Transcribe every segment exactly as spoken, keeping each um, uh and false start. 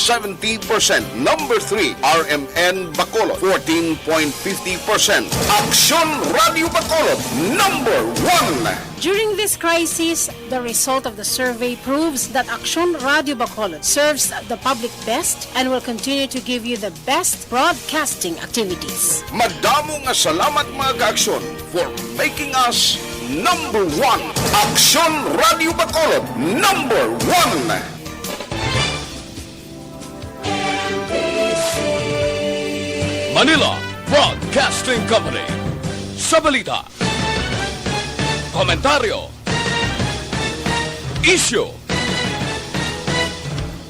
seventeen percent. Number three, R M N Bacolod, fourteen point fifty percent. Aksyon Radio Bacolod, number one. During this crisis, the result of the survey proves that Aksyon Radio Bacolod serves the public best and will continue to give you the best broadcasting activities. Madamo nga salamat, mga ka-Aksyon, for making us number one. Aksyon Radio Bacolod, number one. Manila Broadcasting Company. Sa balita, komentaryo, isyu,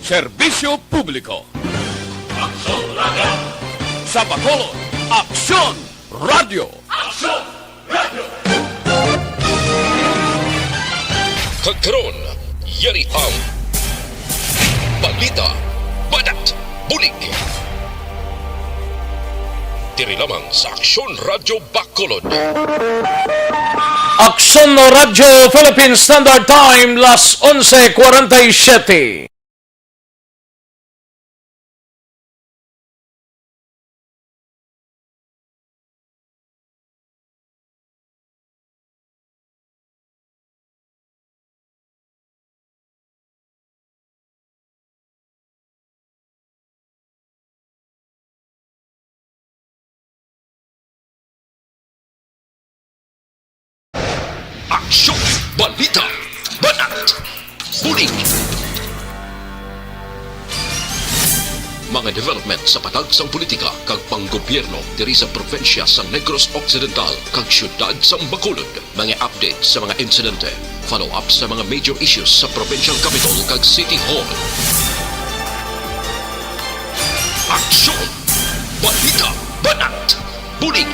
serbisyo publiko. Aksyon Radio. Sa Bacolod, Aksyon Radio. Aksyon Radio. Kag karon, yari ang balita, banat, bulig. Diri lamang sa Aksyon Radio Bacolod. Aksyon Radyo Philippine Standard Time, las onse cuarenta y siete. Aksyon, balita, banat, bulig. Mga development sa patag sang politika kag panggobyerno diri sa probinsya sang Negros Occidental kag siyudad sang Bacolod. Mga update sa mga insidente, follow-up sa mga major issues sa provincial capitol kag city hall. Aksyon! Balita! Banat! Bulig!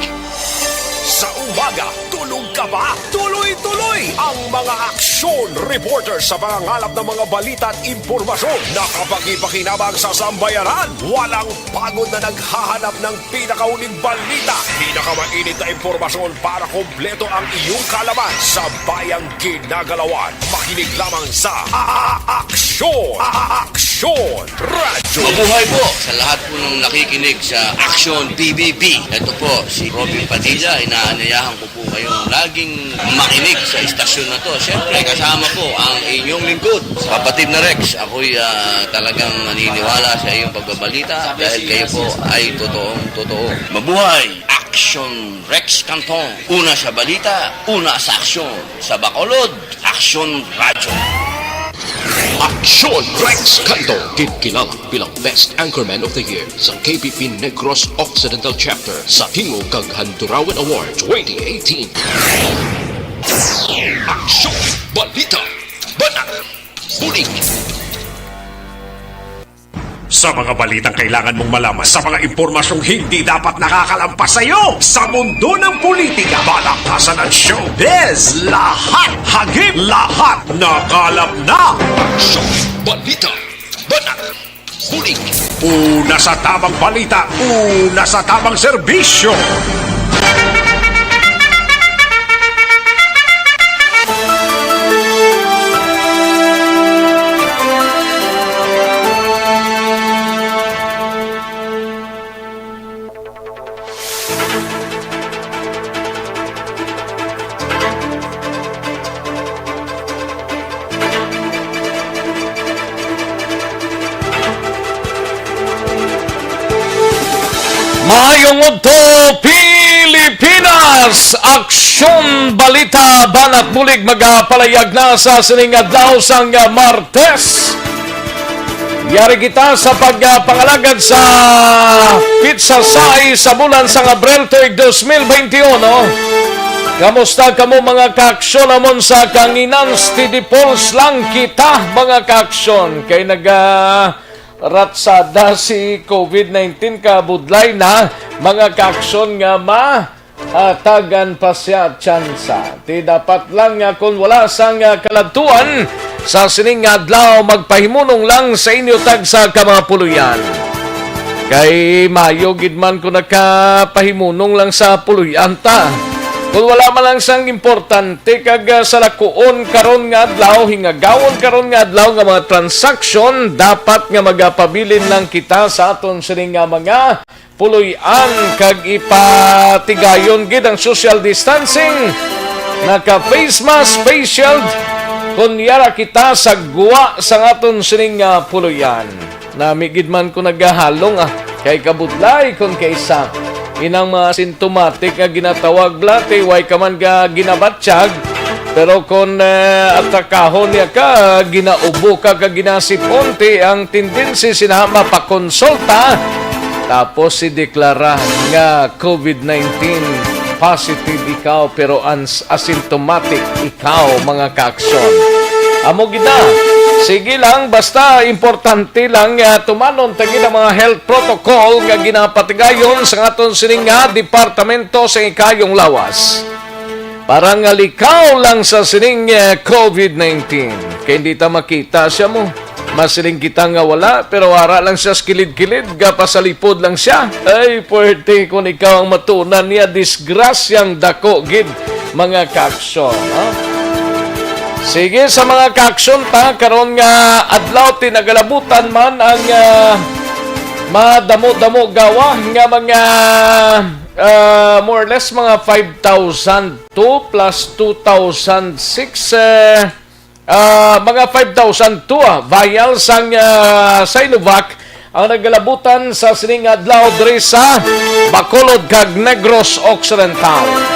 Sa umaga, tulog ka ba? Tuloy-tuloy ang mga aksyon reporter sa pangangalap ng mga balita at impormasyon na kapakipakinabang sa sambayanan. Walang pagod na naghahanap ng pinakahuling balita, pinakamainit na impormasyon para kompleto ang iyong kaalaman sa bayang ginagalawan. Makinig lamang sa A-, A-, Aksyon! A-, A-, Aksyon Radyo! Mabuhay po sa lahat po nung nakikinig sa Aksyon P B B. Ito po si Robin Padilla. Inaanyayahan ko po kayong laging makinig sa istasyon na to. Siyempre, kasama po ang inyong lingkod, kapatid na Rex. Ako'y, ah, talagang naniniwala sa iyong pagbabalita dahil kayo po ay totoong totoo. Mabuhay! Aksyon Rex Cantong. Una sa balita, una sa aksyon. Sa Bacolod, Aksyon Radyo. Aksyon Rex Cantong, ginkilala bilang Best Anchorman of the Year sa K P P Negros Occidental Chapter sa Tingog kag Handurawan Award twenty eighteen. Aksyon, balita, banat, bulig. Sa mga balitang kailangan mong malaman, sa mga impormasyong hindi dapat nakakalampas sa iyo, sa mundo ng politika, balaktasan at showbiz, lahat hagip, lahat nakalap na. Aksyon, balita, banat, bulig. Una sa tamang balita, una sa tamang serbisyo. Maayong udto, Pilipinas! Aksyon, balita, banat, bulig, magapalayag na sa sining adlaw sang Martes. Yari kita sa pagpangalagad sa pitsa sais sa bulan sang Abril tuig dos mil benti uno. Kamusta kamo, mga kaaksyon namon sa kanginan? Steady pulse lang kita, mga kaaksyon, kay nagaratsada si covid nineteen, kabudlay na, mga kaaksyon, nga ma- Hatagan pa siya tsansa. Ti dapat lang nga kon wala sang, ah, kaladtuan sa sining nga adlaw, magpahimunong lang sa inyo tagsa ka mga puloy-an. Kay maayo gid man kon nakapahimunong lang sa puloy-an ta. Kung wala man lang sang importante kag, ah, salakuon karon nga adlaw, hingagawon karon nga adlaw nga mga transaksyon, dapat nga magapabilin lang kita sa aton sini nga mga puloy-an kag ipatigayon gid ang social distancing. Naka face mask, face shield, kon yara kita sa gwa sa aton sining, ah, puloy-an. Nami gid man ko nagahalong, ah, kay kabudlay kon kaisa inang mga sintomatic nga ginatawag bala, ti way ka man ga ginabatyag, pero kon, eh, atakahon niya ka, ginaubo ka, ka ginasipon, ti ang tendency sina mapakonsulta, tapos si deklara nga covid nineteen positive ikaw, pero ans-, asymptomatic ikaw, mga kaaksyon. Amo gid na. Sige lang, basta importante lang nga tumanon ta gid ang mga health protocol nga ginapatigayon sa aton sining nga departamento sa ikayong lawas. Para nga likaw lang sa sining, eh, covid nineteen. Kay hindi ta makita siya mo. Masiling kita nga wala, pero ara lang siya sa kilid-kilid, gapasalipod lang siya. Ay, puwerte kung ikaw ang matunan niya, disgrasyang dako gid, mga kaaksyon, ha? Sige, sa mga kaaksyon ta, karon nga adlaw, tinagalabutan man ang, ah, madamo-damo gawa nga mga, ah, more or less mga five thousand two plus two thousand six, eh, ah, mga five thousand two, ah, vials sang, ah, Sinovac ang nagalabutan sa sining adlaw diri sa Bacolod kag Negros Occidental.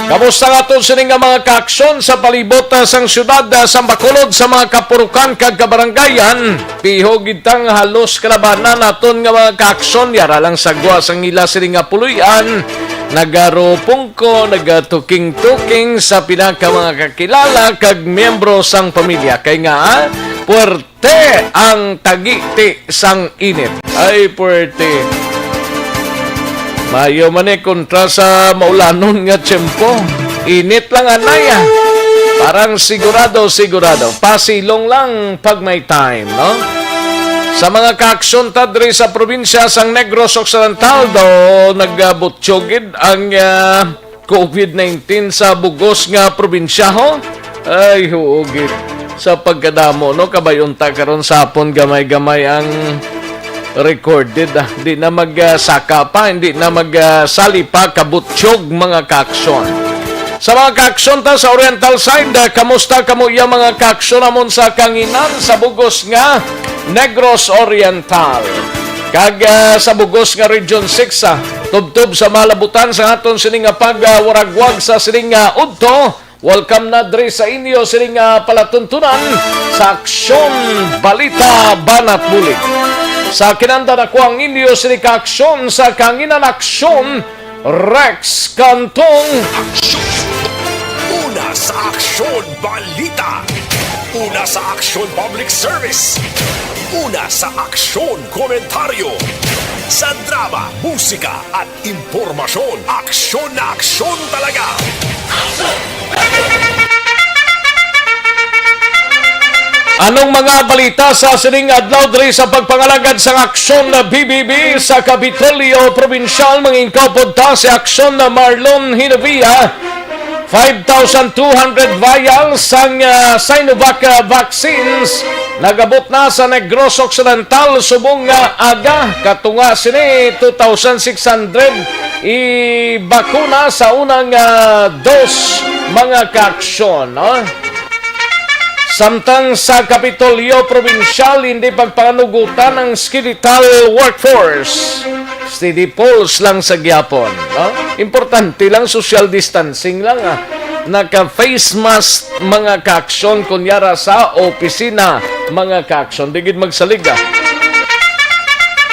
Kamusta nga aton sini nga mga kaaksyon sa palibot, ah, sang siyudad, ah, sang Bacolod, sa mga kapurukan kag kabarangayan? Piho gid tang halos kalabanan naton nga mga kaaksyon, yara lang sa gwa sang ila sini nga puloy-an, nagarupong ko, nagatuking-tuking sa pinaka mga kakilala kag miyembro sang pamilya. Kay nga, ah, puwerte ang tagiti sang init. Ay, puwerte. Mayo man ni kontra sa maulanon nga tiyempo. Init lang anay, ah. Parang sigurado, sigurado. Pasilong lang pag may time, no? Sa mga kaaksyon ta diri sa probinsya sang Negros Occidental, do nagabutyog gid ang, ah, covid nineteen sa bugos nga probinsya, ho? Ay, huo gid. Sa pagkadamo, no, kabay unta karon sa hapon, gamay-gamay ang recorded, ah. Di na mag, ah, saka pa, hindi na mag, ah, sali pa, kabutyog, mga kaaksyon. Sa mga kaaksyon ta sa Oriental side, ah, kamusta kamo iya, mga kaaksyon, amon sa kanginan sa bugos nga Negros Oriental? Kag, ah, sa bugos nga Region six, ah, tubtob sa malabutan sa aton sini nga pag, ah, waragwag sa sini nga udto, welcome na diri sa inyo sini nga palatuntunan sa Aksyon Balita Banat Bulig. Sa kinanda nako ang inyo sini ka aksyon sa kanginan, Aksyon Rex Cantong. Aksyon! Una sa Aksyon Balita. Una sa Aksyon Public Service. Una sa Aksyon Komentaryo. Sa drama, musika, at impormasyon, aksyon na aksyon talaga. Anong mga balita sa sining adlaw diri sa pagpangalagad sang Aksyon na B B B sa Kapitolyo Probinsyal? Mangin-, kaupod ta si Aksyon na Marlon Hinavia. Five thousand two hundred vials sang, ah, Sinovac, ah, vaccines nagabot na sa Negros Occidental subong nga aga. Katunga sini, two thousand six hundred ibakuna sa unang, ah, dos, mga kaaksyon, no? Samtang sa Kapitolyo Probinsyal, hindi pagpanganugutan ang skeletal workforce. Steady pulse lang sa gyapon, no? Importante lang, social distancing lang, ah. Naka-face mask, mga kaaksyon, kunyara sa opisina, mga kaaksyon. Di gid magsalig, ah.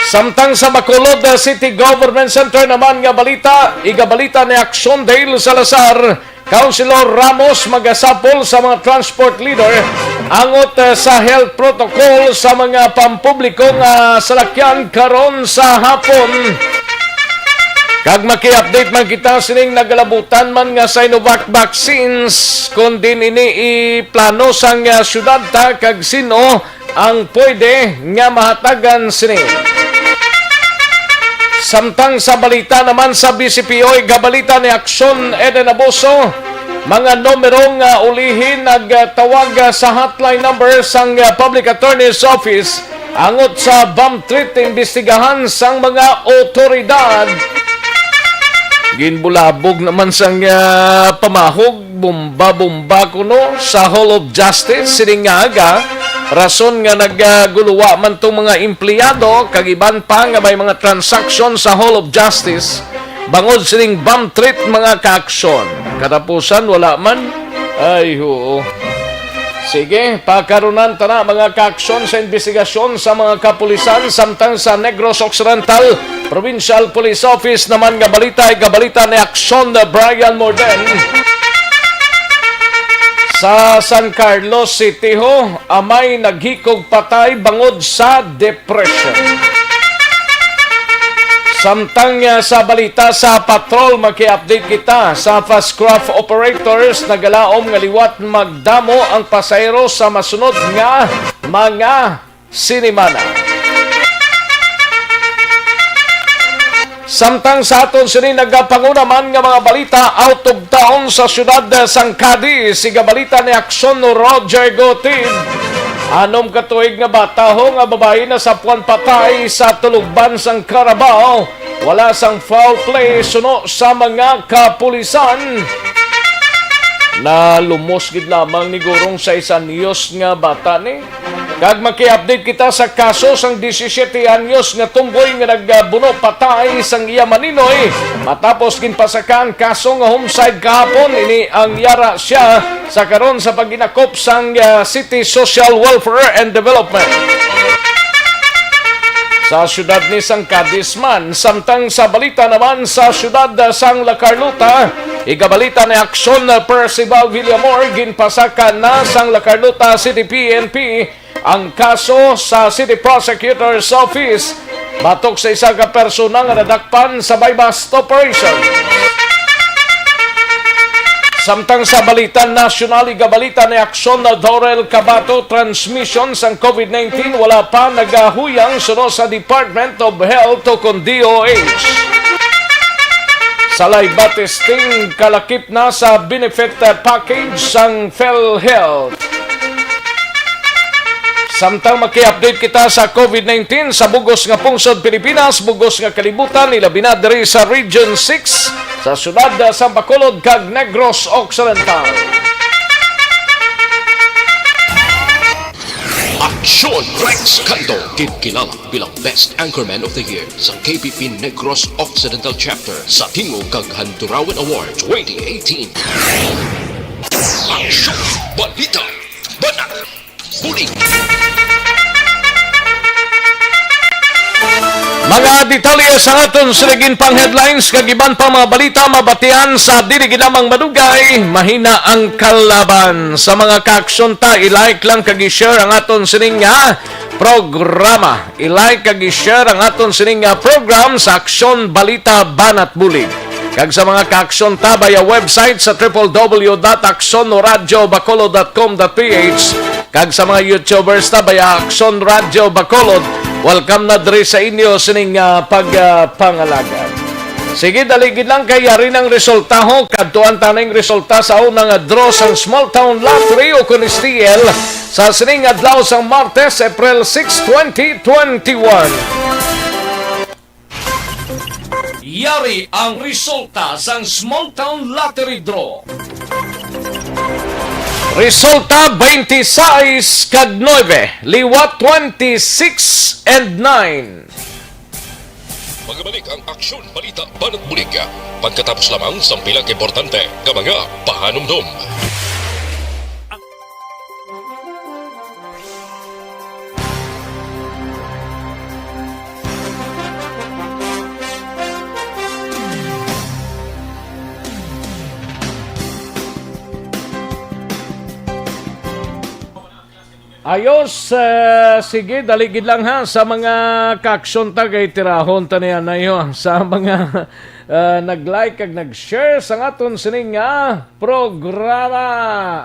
Samtang sa Bacolod, ah, City Government Center naman nga balita, igabalita ni Aksyon Dale Salazar, Councilor Ramos magasapol sa mga transport leader angot, eh, sa health protocol sa mga pampubliko nga salakyan karon sa hapon. Kag maki-update man kita sining nagalabutan man nga Sinovac vaccines, kung diin ini iplano sang, ah, syudad ta kag sin-o ang pwede nga mahatagan sini. Samtang sa balita naman sa B C P O, igabalita ni Aksyon Eden Abuso, mga numero nga ulihi nagtawag sa hotline number sang, ah, Public Attorney's Office angot sa bomb threat imbestigahan sang mga otoridad. Ginbulabog naman sang, ah, pamahog, bomba-bomba kuno sa Hall of Justice sining nga aga. Rason nga nagaguluwa man tong mga empleyado kag iban pa nga may mga transaksyon sa Hall of Justice bangod sining bomb threat, mga kaaksyon. Katapusan, wala man. Ay, huo. Sige, pakarunan ta na, mga kaaksyon, sa imbestigasyon sa mga kapulisan samtang sa Negros Occidental Provincial Police Office naman nga balita, igabalita ni Aksyon Brian Morden. Sa San Carlos City ho, amay naghikog patay bangod sa depression. Samtang, ah, sa balita sa patrol, maki-update kita sa fast craft operators, nagalaom nga liwat magdamo ang pasahero sa masunod nga mga sinimana. Samtang sa aton sini nagapanguna man nga mga balita, out of town sa siyudad sang Cadiz, igabalita ni Aksyon Roger Gotid. Anom ka tuig nga bata ho nga babayi nasapuan patay sa tulugban sang Carabao, wala sang foul play suno sa mga kapulisan. Nalumos gid lamang ni gurong sa isa anyos nga bata ni. Kag maki-update kita sa kaso sang disisiete anyos nga tumboy nga nagbuno patay sang iya maninoy matapos ginpasaka ang kaso nga homicide kahapon. Ini ang yara siya sa karon sa pagginakop sang, ah, City Social Welfare and Development. Sa siyudad ni sang Cadiz man, samtang sa balita naman sa siyudad, ah, sang La Carlota, igabalita ni Aksyon, ah, Percival Villamor, ginpasaka na sang La Carlota City P N P ang kaso sa City Prosecutor's Office batok sa isa ka persona nga nadakpan sa buy-bust operation. Samtang sa balita nasyonal, igabalita ni Aksyon na Dorel Cabato, transmission sang COVID nineteen wala pa nagahuyang suno sa Department of Health o kon D O H. Saliva testing kalakip na sa benefit package sang PhilHealth. Samtang maki-update kita sa COVID nineteen sa bugos nga pungsod Pilipinas, bugos nga kalibutan, ilabi na diri sa Region six, sa siyudad sa Bacolod kag Negros Occidental. Aksyon Rex Canto, ginkilala bilang Best Anchorman of the Year sa K P P Negros Occidental Chapter sa Tingog kag Handurawan Award twenty eighteen. Aksyon! Balita! Banat! Bulig! Mga detalye sa aton sining pang headlines kag iban pang mga balita mabatian sa dili gid lamang madugay, mahina ang kalaban. Sa mga kaaksyon ta, i-like lang kag i-share ang aton sining nga programa. I-like kag i-share ang aton sining nga program sa Aksyon Balita Banat Bulig. Kag sa mga kaaksyon ta, baya website sa triple W dot aksyon radyo bacolod dot com dot P H. Kag sa mga YouTubers ta, baya Aksyon Radyo Bacolod, welcome na diri sa inyo sining, ah, pag, ah, pangalagad. Sige, dali gid lang kay yari nang resulta ho. Kadtuan ta ning resulta sa unang draw sang Small Town Lottery o kon S T L sa sining adlaw sang Martes, April six, twenty twenty-one. Yari ang resulta sang Small Town Lottery Draw. Resulta, twenty-six kag nuebe, liwat twenty-six and nine. Magabalik ang Aksyon Balita Banat Bulig pagkatapos lamang sang pila ka importante nga mga pahanumdom. Ayos, eh, sige, dali gid lang ha sa mga kaaksyon ta kay tirahon ta niya na yo sa mga, eh, nag-like kag nag-share sa aton sining nga programa.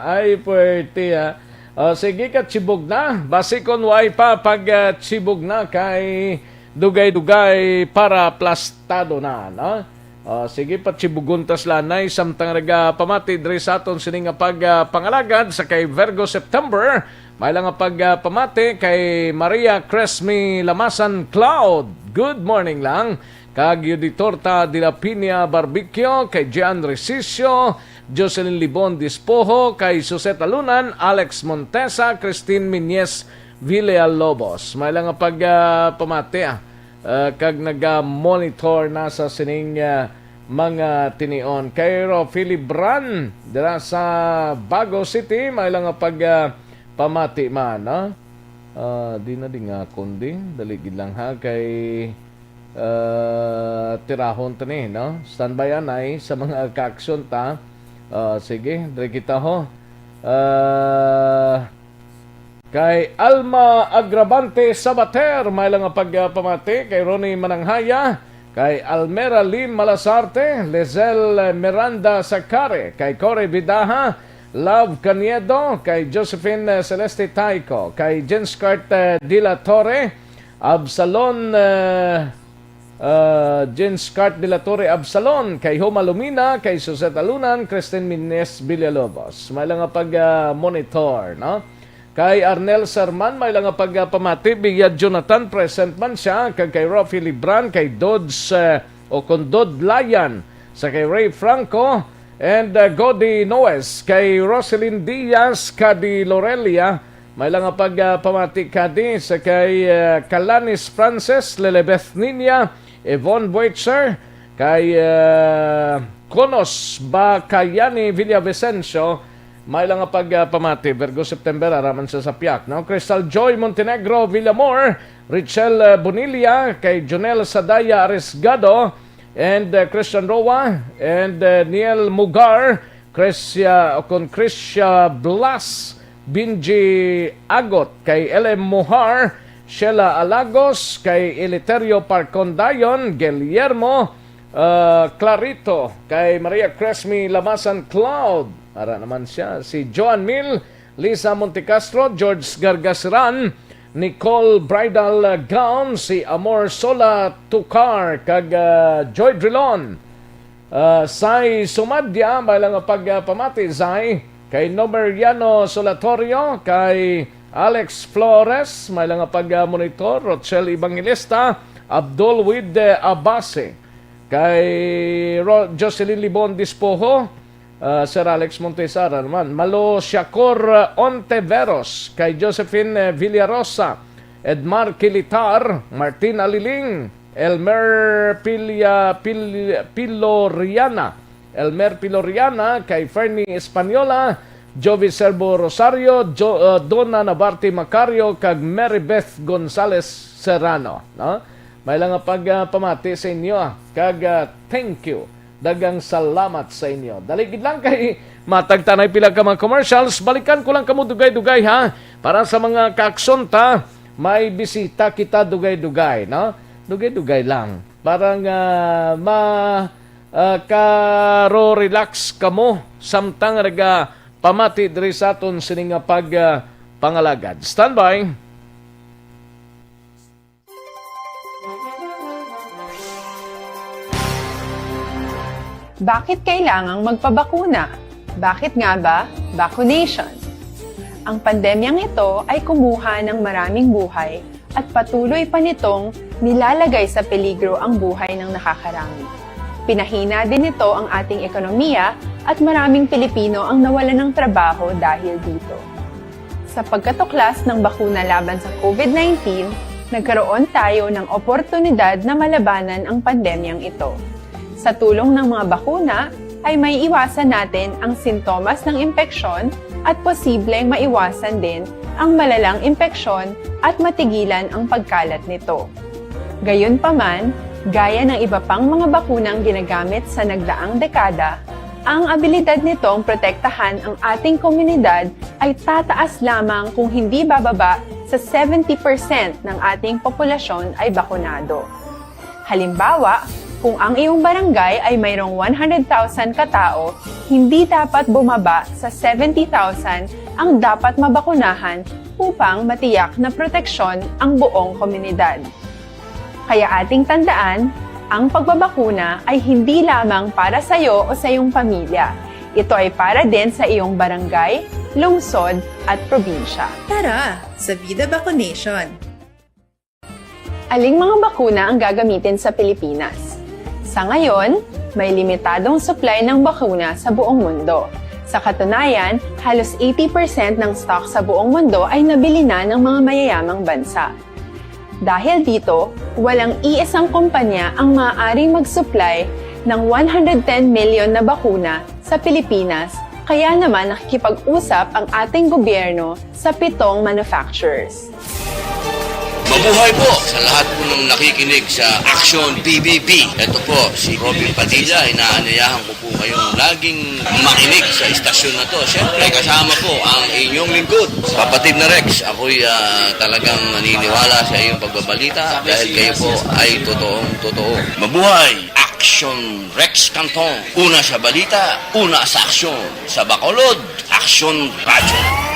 Ay, puwerte, ah. O, sige, kachibog na. Basi kon way pa pag, ah, chibog na kay Dugay-dugay para plastado na, no? Ah, sige, patsibugon ta sila, nay, samtang nagapamati diri sa aton sini nga pag, ah, pangalagad sa kay Virgo September. May lang nga pag, ah, pamati kay Maria Cresmi Lamasan Cloud. Good morning lang. Kag Yuditorta de la Piña Barbecue, kay Gian Resicio, Jocelyn Libon Dispojo, kay Suzette Alunan, Alex Montesa, Christine Miñez Villalobos. May lang nga pag, ah, pamati, ah, ah, kag naga-monitor na sa sining, ah, mga tinion. Kay Ro Philip Bran, dira sa Bago City, may lang nga pag, ah, pamati man, no? Ah, di na di nga kundi, dali gid lang ha, kay, ah, tirahon ta ni, no? Standby anay sa mga kaaksyon ta. Ah, sige, diri kita ho. Ah, kay Alma Agravante Sabater, may lang nga pagpamati, kay Ronnie Mananghaya, kay Almera Lim Malasarte, Lizelle Miranda Sacare, kay Cory Vidaja, Love Caniedo, kay Josephine, eh, Celeste Taico, kay Jenscart, eh, de la Torre, Absalon, eh, eh, Jenscart de la Torre Absalon, kay Homa Lumina, kay Suzette Alunan, Kristen Mines Villalobos. May lang nga pag, ah, monitor, no? Kay Arnel Serman, may lang nga pag, ah, pamati, Bigya Jonathan, present man siya, kag kay Rafi Libran, kay Dodds, eh, o kung Dod Layan, sa kay Ray Franco, and, uh, Godi Noes, kay Roselyn Diaz, kadi Lorelia, may lang nga pag, uh, pamati kadi sa kay, uh, Kalanis Frances, Lelebeth Niña, Yvonne Boitzer, kay, uh, Konos Bakayani Villavicencio, may lang nga pag, uh, pamati, Virgo September, araman sa Sapiak, no? Crystal Joy Montenegro Villamor, Richelle, uh, Bonilla, kay Jonel Sadaya Arisgado, and, uh, Christian Roa, and, uh, Niel Mugar, Christia, o kon Christia Blas, Binji Agot, kay L M Mohar, Sheila Alagos, kay Eleuterio Parcondayon, Guillermo, uh, Clarito, kay Maria Cresmi Lamasan Cloud, ara naman siya, si Joan Mil, Lisa Montecastro, George Gargaseran, Nicole Bridal Gown, si Amor Sola Tucar, kag, ah, Joy Drilon. Ah, Sai Sumadya, may lang nga pag, ah, pamati, Sai, kay Nomeriano Solatorio, kay Alex Flores, may lang nga pag, ah, monitor, Rochelle Evangelista, Abdul Wid, eh, Abase, kay Ro-, Jocelyn Libon Dispojo, ah, Sir Alex Montesara naman, Malo Siacor, ah, Ontiveros, kay Josephine, eh, Villarosa, Edmar Kilitar, Martin Aliling, Elmer Pilia-, Pil-, Piloriana, Elmer Piloriana, kay Fernie Española, Jovi Serbo Rosario, Jo-, ah, Donna Nabarte Macario, kag Mary Beth Gonzalez Serrano, no? May lang nga pag, ah, pamati sa inyo, ah, kag, ah, thank you. Daghang salamat sa inyo. Dali gid lang kay matag ta nay pila ka mga commercials. Balikan ko lang kamo dugay-dugay, ha. Para sa mga kaaksyon ta, may bisita kita dugay-dugay, no? Dugay-dugay lang. Para nga ma-, ah, karo-relax kamo samtang naga pamati diri sa aton sini nga pag, ah, pangalagad. Standby. Bakit kailangang magpabakuna? Bakit nga ba vaccination? Ang pandemyang ito ay kumuha ng maraming buhay at patuloy pa nitong nilalagay sa peligro ang buhay ng nakakarami. Pinahina din nito ang ating ekonomiya at maraming Pilipino ang nawalan ng trabaho dahil dito. Sa pagkatuklas ng bakuna laban sa COVID nineteen, nagkaroon tayo ng oportunidad na malabanan ang pandemyang ito. Sa tulong ng mga bakuna, ay maiiwasan natin ang sintomas ng impeksyon at posibleng maiwasan din ang malalang impeksyon at matigilan ang pagkalat nito. Gayunpaman, gaya ng iba pang mga bakunang ginagamit sa nagdaang dekada, ang abilidad nitong protektahan ang ating komunidad ay tataas lamang kung hindi bababa sa seventy percent ng ating populasyon ay bakunado. Halimbawa, kung ang iyong barangay ay mayroong one hundred thousand katao, hindi dapat bumaba sa seventy thousand ang dapat mabakunahan upang matiyak na proteksyon ang buong komunidad. Kaya ating tandaan, ang pagbabakuna ay hindi lamang para sa iyo o sa iyong pamilya. Ito ay para din sa iyong barangay, lungsod, at probinsya. Tara sa Vida Vacunation! Aling mga bakuna ang gagamitin sa Pilipinas? Sa ngayon, may limitadong supply ng bakuna sa buong mundo. Sa katunayan, halos eighty percent ng stock sa buong mundo ay nabili na ng mga mayayamang bansa. Dahil dito, walang iisang kumpanya ang maaaring mag-supply ng one hundred ten million na bakuna sa Pilipinas, kaya naman nakikipag-usap ang ating gobyerno sa pitong manufacturers. Mabuhay po sa lahat po ng nakikinig sa Action P B B. Ito po si Robin Padilla, inaanyayahan ko po kayong laging makinig sa istasyon na to. Siyempre, kasama po ang inyong lingkod, kapatid na Rex. Ako'y ah, talagang naniniwala sa iyong pagbabalita dahil kayo po ay totoong totoo. Mabuhay! Action Rex Canton. Una sa balita, una sa aksyon. Sa Bacolod, Action Radyo.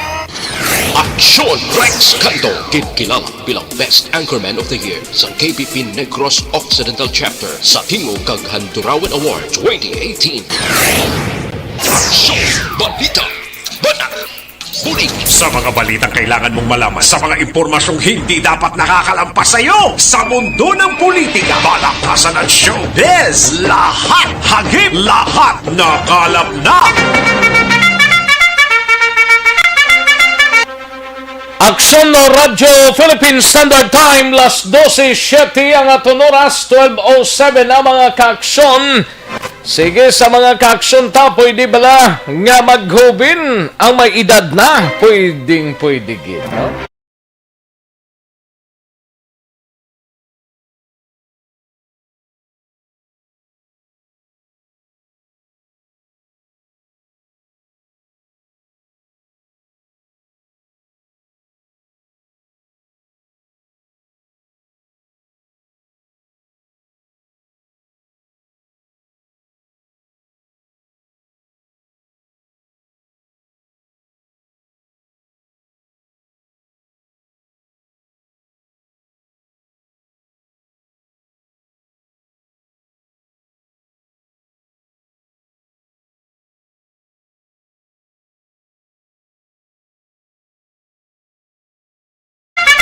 Action Rex Canton, kinkilala bilang Best Anchorman of the Year sa K P P Negros Occidental Chapter sa Tingog kag Handurawan Award twenty eighteen. Action Balita. Bata. Bulig. Sa mga balitang kailangan mong malaman, sa mga impormasyong hindi dapat nakakalampas sa iyo, sa mundo ng politika, balaktasan at showbiz, lahat hagip, lahat nakalap na. Aksyon Radyo Philippine Standard Time, las dose siete ang aton oras, twelve oh seven ang mga kaaksyon. Sige, sa mga kaaksyon ta, pwede bala nga maghubin ang may edad na? Pwedeng pwede gid, no?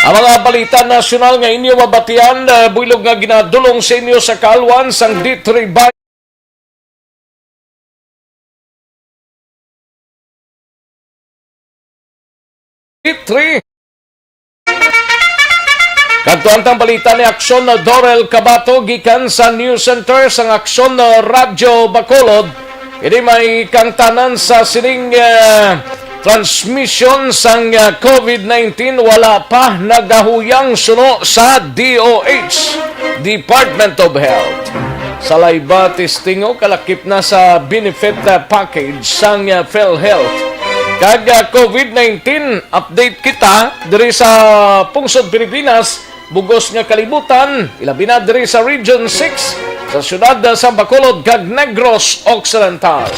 Ang mga balita nasyonal nga inyo mabatian, eh, buylog nga ginadulong sa inyo sa kaalwan sang D three by D three. Kadto ang tang balita ni Aksyon Dorel Cabato gikan sa News Center sang Aksyon Radyo Bacolod. Ini may kangtanan sa sining, eh, transmission sang, eh, COVID nineteen wala pa nagahuyang suno sa D O H, Department of Health. Sa layba, testing o kalakip na sa benefit, eh, package sang, eh, PhilHealth. Kag, eh, COVID nineteen update kita diri sa pungsod Pilipinas, bugos nga kalibutan, ilabi na diri sa Region six, sa siyudad sa Bacolod kag Negros Occidental.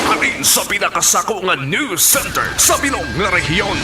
Halin sa pinakasako nga news center sa bilog nga rehiyon.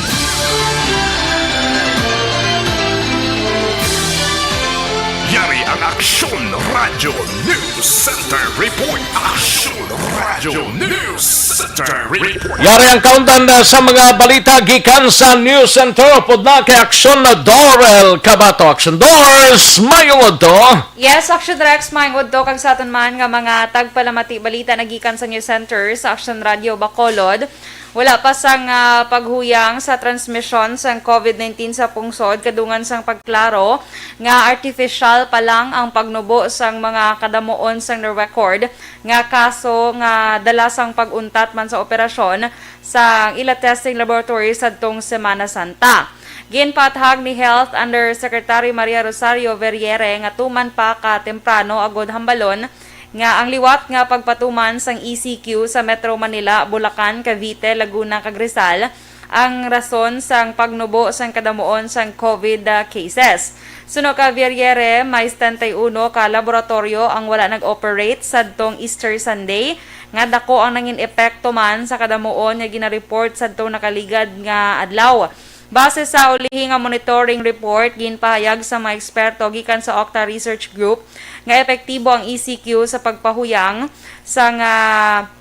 Yari ang Aksyon Radyo News Center Report. Aksyon Radyo News Center Report. Yari ang kaundan, ah, sa mga balita gikan sa News Center. Upod na kay Aksyon na Dorel Cabato. Aksyon Dors, mayong udto. Yes, Aksyon Rex, mayong udto kag sa aton man nga mga tagpalamati balita nagikan sa News Center sa Aksyon Radyo Bacolod. Wala pa sang, ah, paghuyang sa transmisyon sang COVID nineteen sa pungsod, kadungan sang pagklaro nga artificial pa lang ang pagnubo sang mga kadamuon sang na-record nga kaso nga dala sang pag-untat man sa operasyon sang ila testing laboratory sadtong Semana Santa. Ginpaathag ni Health Undersecretary Maria Rosario Verriere nga tuman pa ka temprano agud hambalon nga ang liwat nga pagpatuman sang E C Q sa Metro Manila, Bulacan, Cavite, Laguna, kag Rizal ang rason sang pagnubo sang kadamuon sang COVID, ah, cases. Suno ka Verriere, may setenta y uno ka laboratoryo ang wala nag-operate sadtong Easter Sunday, nga dako ang nangin epekto man sa kadamuon nga ginareport sadtong nakaligad nga adlaw. Base sa ulihi nga monitoring report, ginpahayag sa mga eksperto gikan sa Octa Research Group nga epektibo ang E C Q sa pagpahuyang sang ah,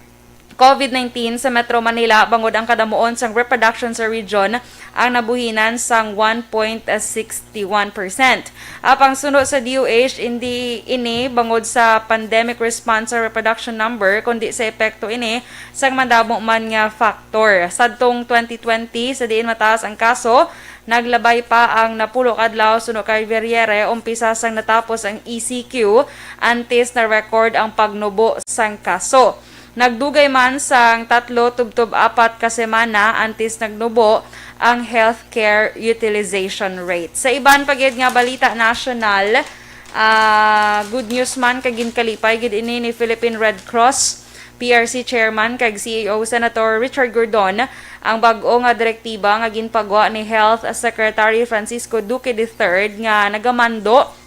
COVID nineteen sa Metro Manila, bangod ang kadamuon sang reproduction sa region ang nabuhinan sang one point six one percent. Apang suno sa D O H, indi ini bangod sa pandemic response sa reproduction number, kundi sa epekto ini sang madamo man nga factor. Sadtong twenty twenty, sa diin mataas ang kaso, naglabay pa ang napulo ka adlaw suno kay Verriere, umpisa sang natapos ang E C Q, antes na-record ang pagnubo sang kaso. Nagdugay man sang tatlo tubtob apat ka semana antes nagnubo ang healthcare utilization rate. Sa iban pa gid nga balita nasyonal, ah, good news man kay ginkalipay gid ini ni Philippine Red Cross, P R C Chairman kag C E O Senator Richard Gordon ang bag-o nga direktiba nga ginpagwa ni Health Secretary Francisco Duque the third nga nagamando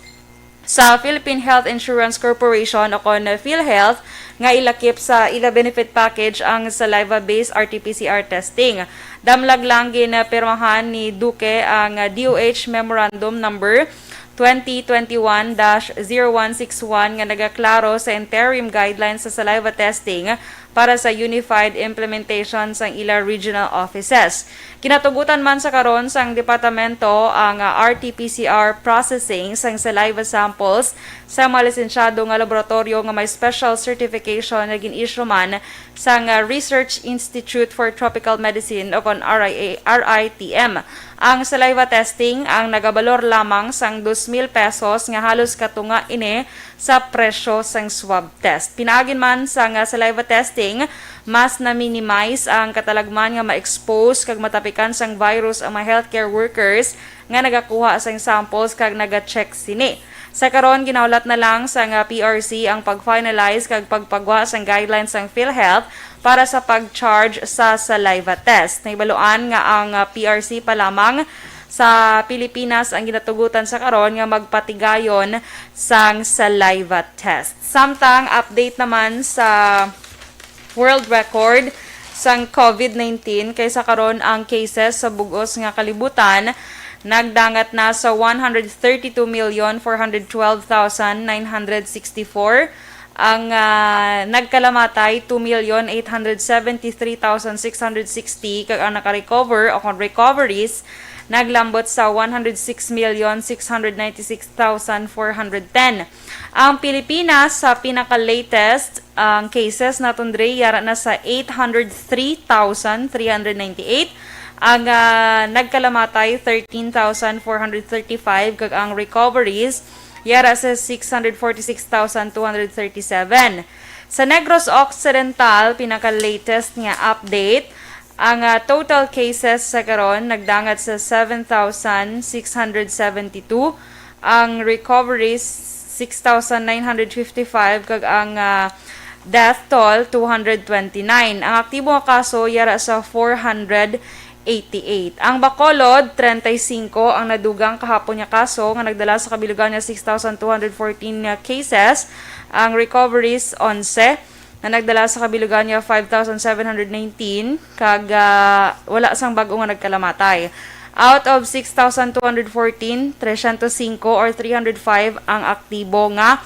sa Philippine Health Insurance Corporation o kon PhilHealth nga ilakip sa ila benefit package ang saliva-based R T P C R testing. Damlag lang ginapirmahan ni Duque ang D O H Memorandum Number twenty twenty-one dash zero one six one nga nagaklaro sa interim guidelines sa saliva testing para sa unified implementation sang ila regional offices. Kinatugutan man sa karon sang departamento ang, ah, R T P C R processing sang saliva samples sa mga lisensyado nga laboratoryo nga may special certification nga gin-issue man sang, ah, Research Institute for Tropical Medicine o kon R I A, R I T M. Ang saliva testing ang nagabalor lamang sang dos mil pesos nga halos katunga ini sa presyo sang swab test. Pinaagin man sang saliva testing, mas na-minimize ang katalagman nga ma-expose kag matapikan sang virus ang mga healthcare workers nga nagakuha sang samples kag naga-check sini. Sa karon, ginahulat na lang sang P R C ang pag-finalize kag pagpagwa sang guidelines sang PhilHealth para sa pag-charge sa saliva test. Nahibaluan nga ang, ah, P R C pa lamang sa Pilipinas ang ginatugutan sa karon nga magpatigayon sang saliva test. Samtang update naman sa world record sang COVID nineteen, kay sa karon ang cases sa bug-os nga kalibutan nagdangat na sa one hundred thirty-two million four hundred twelve thousand nine hundred sixty-four. Ang, ah, nagkalamatay, two million eight hundred seventy-three thousand six hundred sixty, kag ang naka-recover o kon recoveries naglambot sa one hundred six million six hundred ninety-six thousand four hundred ten. Ang Pilipinas, sa pinaka-latest, ang cases naton diri yara na sa eight hundred three thousand three hundred ninety-eight. Ang, ah, nagkalamatay, thirteen thousand four hundred thirty-five, kag ang recoveries yara sa six hundred forty-six thousand two hundred thirty-seven. Sa Negros Occidental, pinaka-latest nga update, ang, ah, total cases sa karon nagdangat sa seven thousand six hundred seventy-two, ang recoveries six thousand nine hundred fifty-five, kag ang, ah, death toll two hundred twenty-nine. Ang aktibo nga kaso yara sa four hundred eighty-eight. Ang Bacolod, treinta y cinco ang nadugang kahapon nga kaso nga nagdala sa kabilugan nga six thousand two hundred fourteen nga cases. Ang recoveries, onse, nga nagdala sa kabilugan nga five thousand seven hundred nineteen, kag, ah, wala sang bag-o nga nagkalamatay. Out of six thousand two hundred fourteen, tresyentos singko or three hundred five ang aktibo nga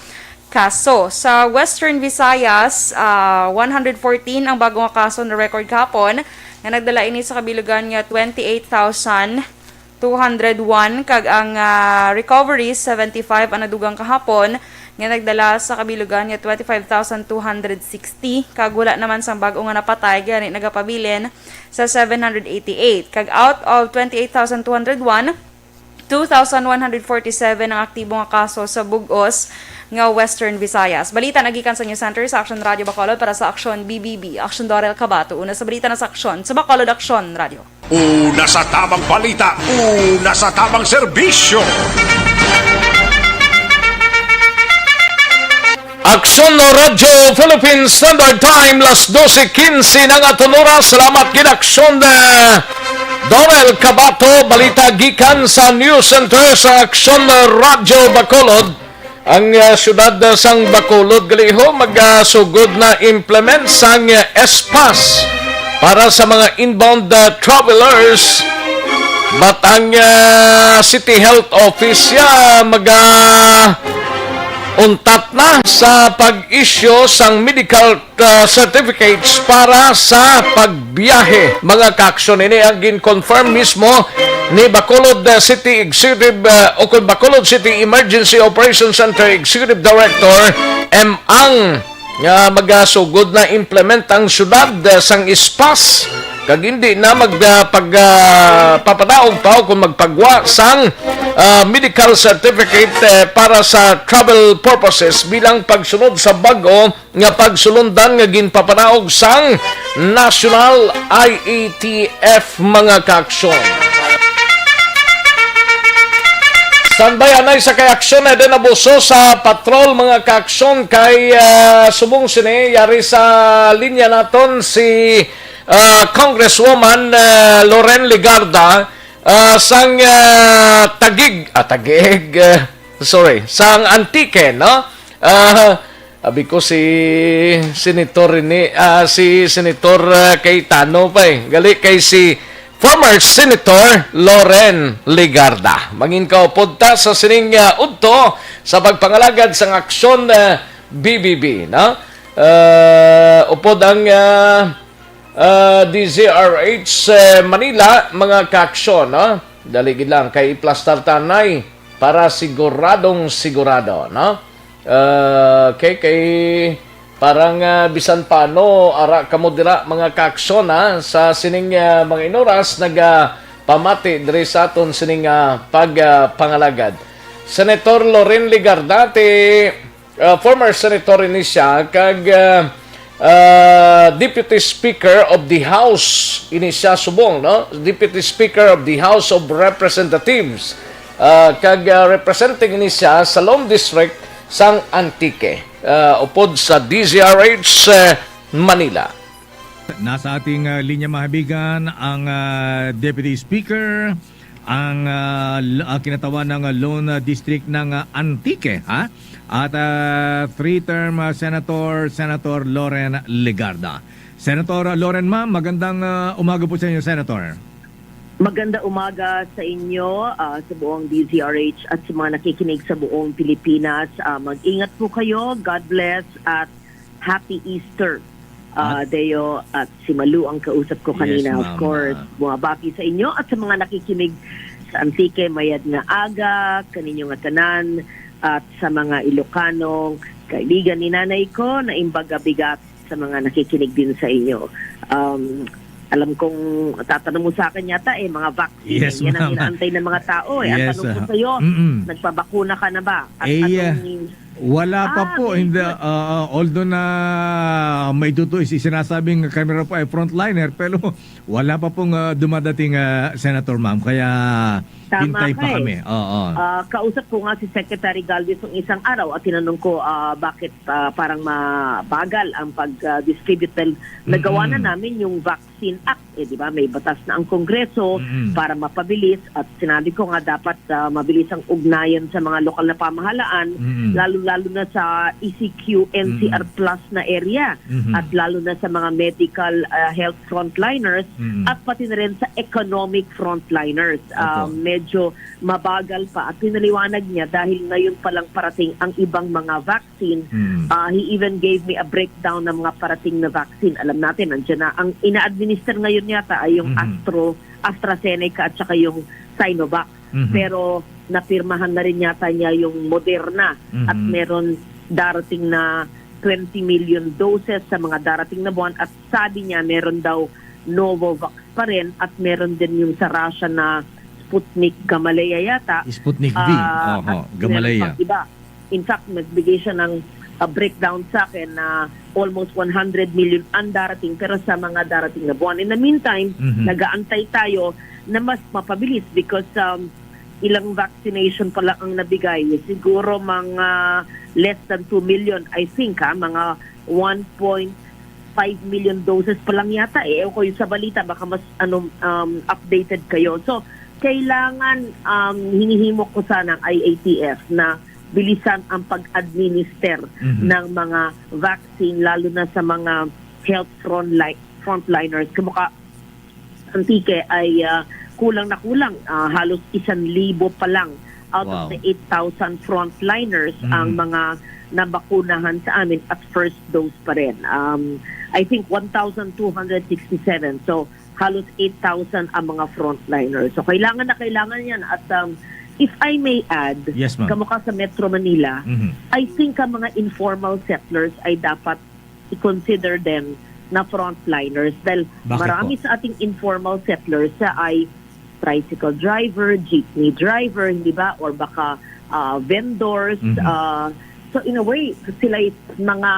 kaso. Sa Western Visayas, ah, one hundred fourteen ang bag-o nga kaso na record kahapon, nga nagdala ini sa kabilugan nga twenty-eight thousand two hundred one, kag ang, ah, recoveries, seventy-five ang nadugang kahapon, nga nagdala sa kabilugan nga twenty-five thousand two hundred sixty, kag wala naman sang bag-o nga napatay, gani nagapabilin sa seven hundred eighty-eight. Kag out of twenty-eight thousand two hundred one, two thousand one hundred forty-seven ang aktibo nga kaso sa bug-os nga Western Visayas. Balita nagikan sa News Center sa Aksyon Radio Bacolod para sa Aksyon B B B. Aksyon Dorel Cabato, una sa balita na sa Aksyon sa Bacolod Aksyon Radio. Una sa tamang balita, una sa tamang serbisyo. Aksyon Radyo Philippine Standard Time, las dose quince na nga aton oras. Salamat gid, Aksyon, eh, Donel Cabato. Balita gikan sa News Center sa Aksyon Radyo Bacolod. Ang, ah, siyudad, ah, sang Bacolod gali ho magasugod na implement sang, ah, S-Pass para sa mga inbound, ah, travelers. But ang, ah, City Health Office ya maga untat na sa pag-issue sang medical, ah, certificates para sa pagbiyahe. Mga kaaksyon, ini ang gin-confirm mismo ni Bacolod, ah, City Executive, ah, o kung Bacolod City Emergency Operations Center Executive Director M. Ang nga magasugod na implement ang syudad, ah, sang ispas, kag hindi na mag, ah, pag, ah, papadaog pa o kung magpagwa sang, ah, medical certificate, eh, para sa travel purposes bilang pagsunod sa bag-o nga pagsulundan nga ginpapanaog sang National I A T F, mga kaaksyon. Standby anay sa kay aksyon na din abuso sa patrol, mga kaaksyon, kay, ah, subong sini yari sa linya naton si, ah, Congresswoman, ah, Loren Legarda, ah, sang, ah, Tagig, ah, Tagig, ah, sorry, sang Antique, no? Ah, abi ko si Senator ini, ah, si Senator, ah, Cayetano pa eh. Gali kay si former Senator Loren Legarda. Mangin kaupod ta sa sining, ah, udto sa pagpangalagad sang aksyon, ah, B B B, no? Ah, upod ang, ah, ah, D Z R H, eh, Manila, mga kaaksyon, no? Dali gid lang kay iplastar tanay para siguradong sigurado, no? Ah, kay, kay parang, ah, bisan paano, ara kamo dira, mga kaaksyon, ha, sa sining, ah, mga inuras nagapamati diri sa aton sining, ah, pag, ah, pangalagad. Senator Loren Legarda, ti, ah, former senator ini siya, kag, ah, ah, Deputy Speaker of the House ini siya subong, no? Deputy Speaker of the House of Representatives, ah, kag, ah, representing ini siya sa Lone District sang Antique, ah, upod sa D Z R H, eh, Manila. Nasa ating, ah, linya, mga kaibigan, ang, ah, Deputy Speaker, ang, ah, l-, ah, kinatawan ng, ah, Lone District ng, ah, Antique, ha? At, ah, three-term, ah, Senator, Senator Loren Legarda. Senator Loren, ma'am, magandang, ah, umaga po sa inyo, Senator. Maganda umaga sa inyo, ah, sa buong D Z R H at sa mga nakikinig sa buong Pilipinas. Ah, mag-ingat po kayo. God bless at Happy Easter. Ah, At Deo at si Malu ang kausap ko Yes, kanina, of ma'am. course. Bumabati sa inyo at sa mga nakikinig sa Antique, mayad nga aga, kaninyo nga tanan, at sa mga Ilocano, kaibigan ni nanay ko, na imbaga bigat sa mga nakikinig din sa inyo. Um, alam kong tatanong mo sa akin yata, eh, mga vaccine. Yes, Yan ang ma'am. inaantay ng mga tao, eh. Ang Yes, tanong ko ah. sa'yo, Mm-mm. nagpabakuna ka na ba? At Eh, anong wala pa Ah, po. In the, very good. uh, uh, although na may tutuo is sinasabing kami raw po ay frontliner, pero wala pa pong, uh, dumadating, uh, Senator, ma'am. Kaya Tama hintay pa ka eh. kami. Oo. Ah, kausap ko nga si Secretary Galvez nung isang araw at tinanong ko, ah, bakit, ah, parang mabagal ang pag-distribute. Dahil nagawa na Mm-mm. namin yung Vaccine Act, eh, di ba? May batas na ang Kongreso Mm-mm. para mapabilis at sinabi ko nga dapat, ah, mabilis ang ugnayan sa mga lokal na pamahalaan, Mm-mm. lalo-lalo na sa E C Q N C R Mm-mm. plus na area Mm-hmm. at lalo na sa mga medical, ah, health frontliners Mm-hmm. at pati na rin sa economic frontliners. Ah, Opo. medyo mabagal pa at pinaliwanag niya dahil ngayon pa lang parating ang ibang mga vaccine. Mm-hmm. Ah, he even gave me a breakdown ng mga parating na vaccine. Alam natin, nandiyan na. Ang ina-administer ngayon yata ay yung Mm-hmm. Astro, AstraZeneca at saka yung Sinovac. Mm-hmm. Pero napirmahan na rin yata niya yung Moderna at Mm-hmm. meron darating na twenty million doses sa mga darating na buwan at sabi niya meron daw Novavax pa rin at meron din yung sa Russia na Sputnik Gamaleya yata. Sputnik V. Ah, Oho, at meron Gamaleya. pang iba. In fact, nagbigay siya ng, ah, breakdown sa akin na almost one hundred million ang darating pero sa mga darating na buwan. In the meantime, Mhm. nag-aantay tayo na mas mapabilis because, um, ilang vaccination pa lang ang nabigay. Siguro mga less than two million, I think, ha, mga one point five million doses pa lang yata eh. Ewan ko yung sa balita, baka mas ano, um, updated kayo. So, kailangan, um, hinihimo ko sana ang I A T F na bilisan ang pag-administer Mhm. ng mga vaccine, lalo na sa mga health frontli-, frontliners. Kumbaga, Antique ay, ah, kulang na kulang, ah, halos isan libo pa lang out of Wow. the eight thousand frontliners Mhm. ang mga nabakunahan sa amin at first dose pa rin. Um, I think one thousand two hundred sixty-seven. So, halos eight thousand ang mga frontliners. So, kailangan na kailangan yan. At, um, if I may add, Yes, ma'am. Kamukha sa Metro Manila, Mhm. I think ang mga informal settlers ay dapat i-consider them na frontliners dahil Bakit marami po? sa ating informal settlers sa ay tricycle driver, jeepney driver, hindi ba? Or baka, ah, vendors. Mhm. Ah, so in a way, sila yung mga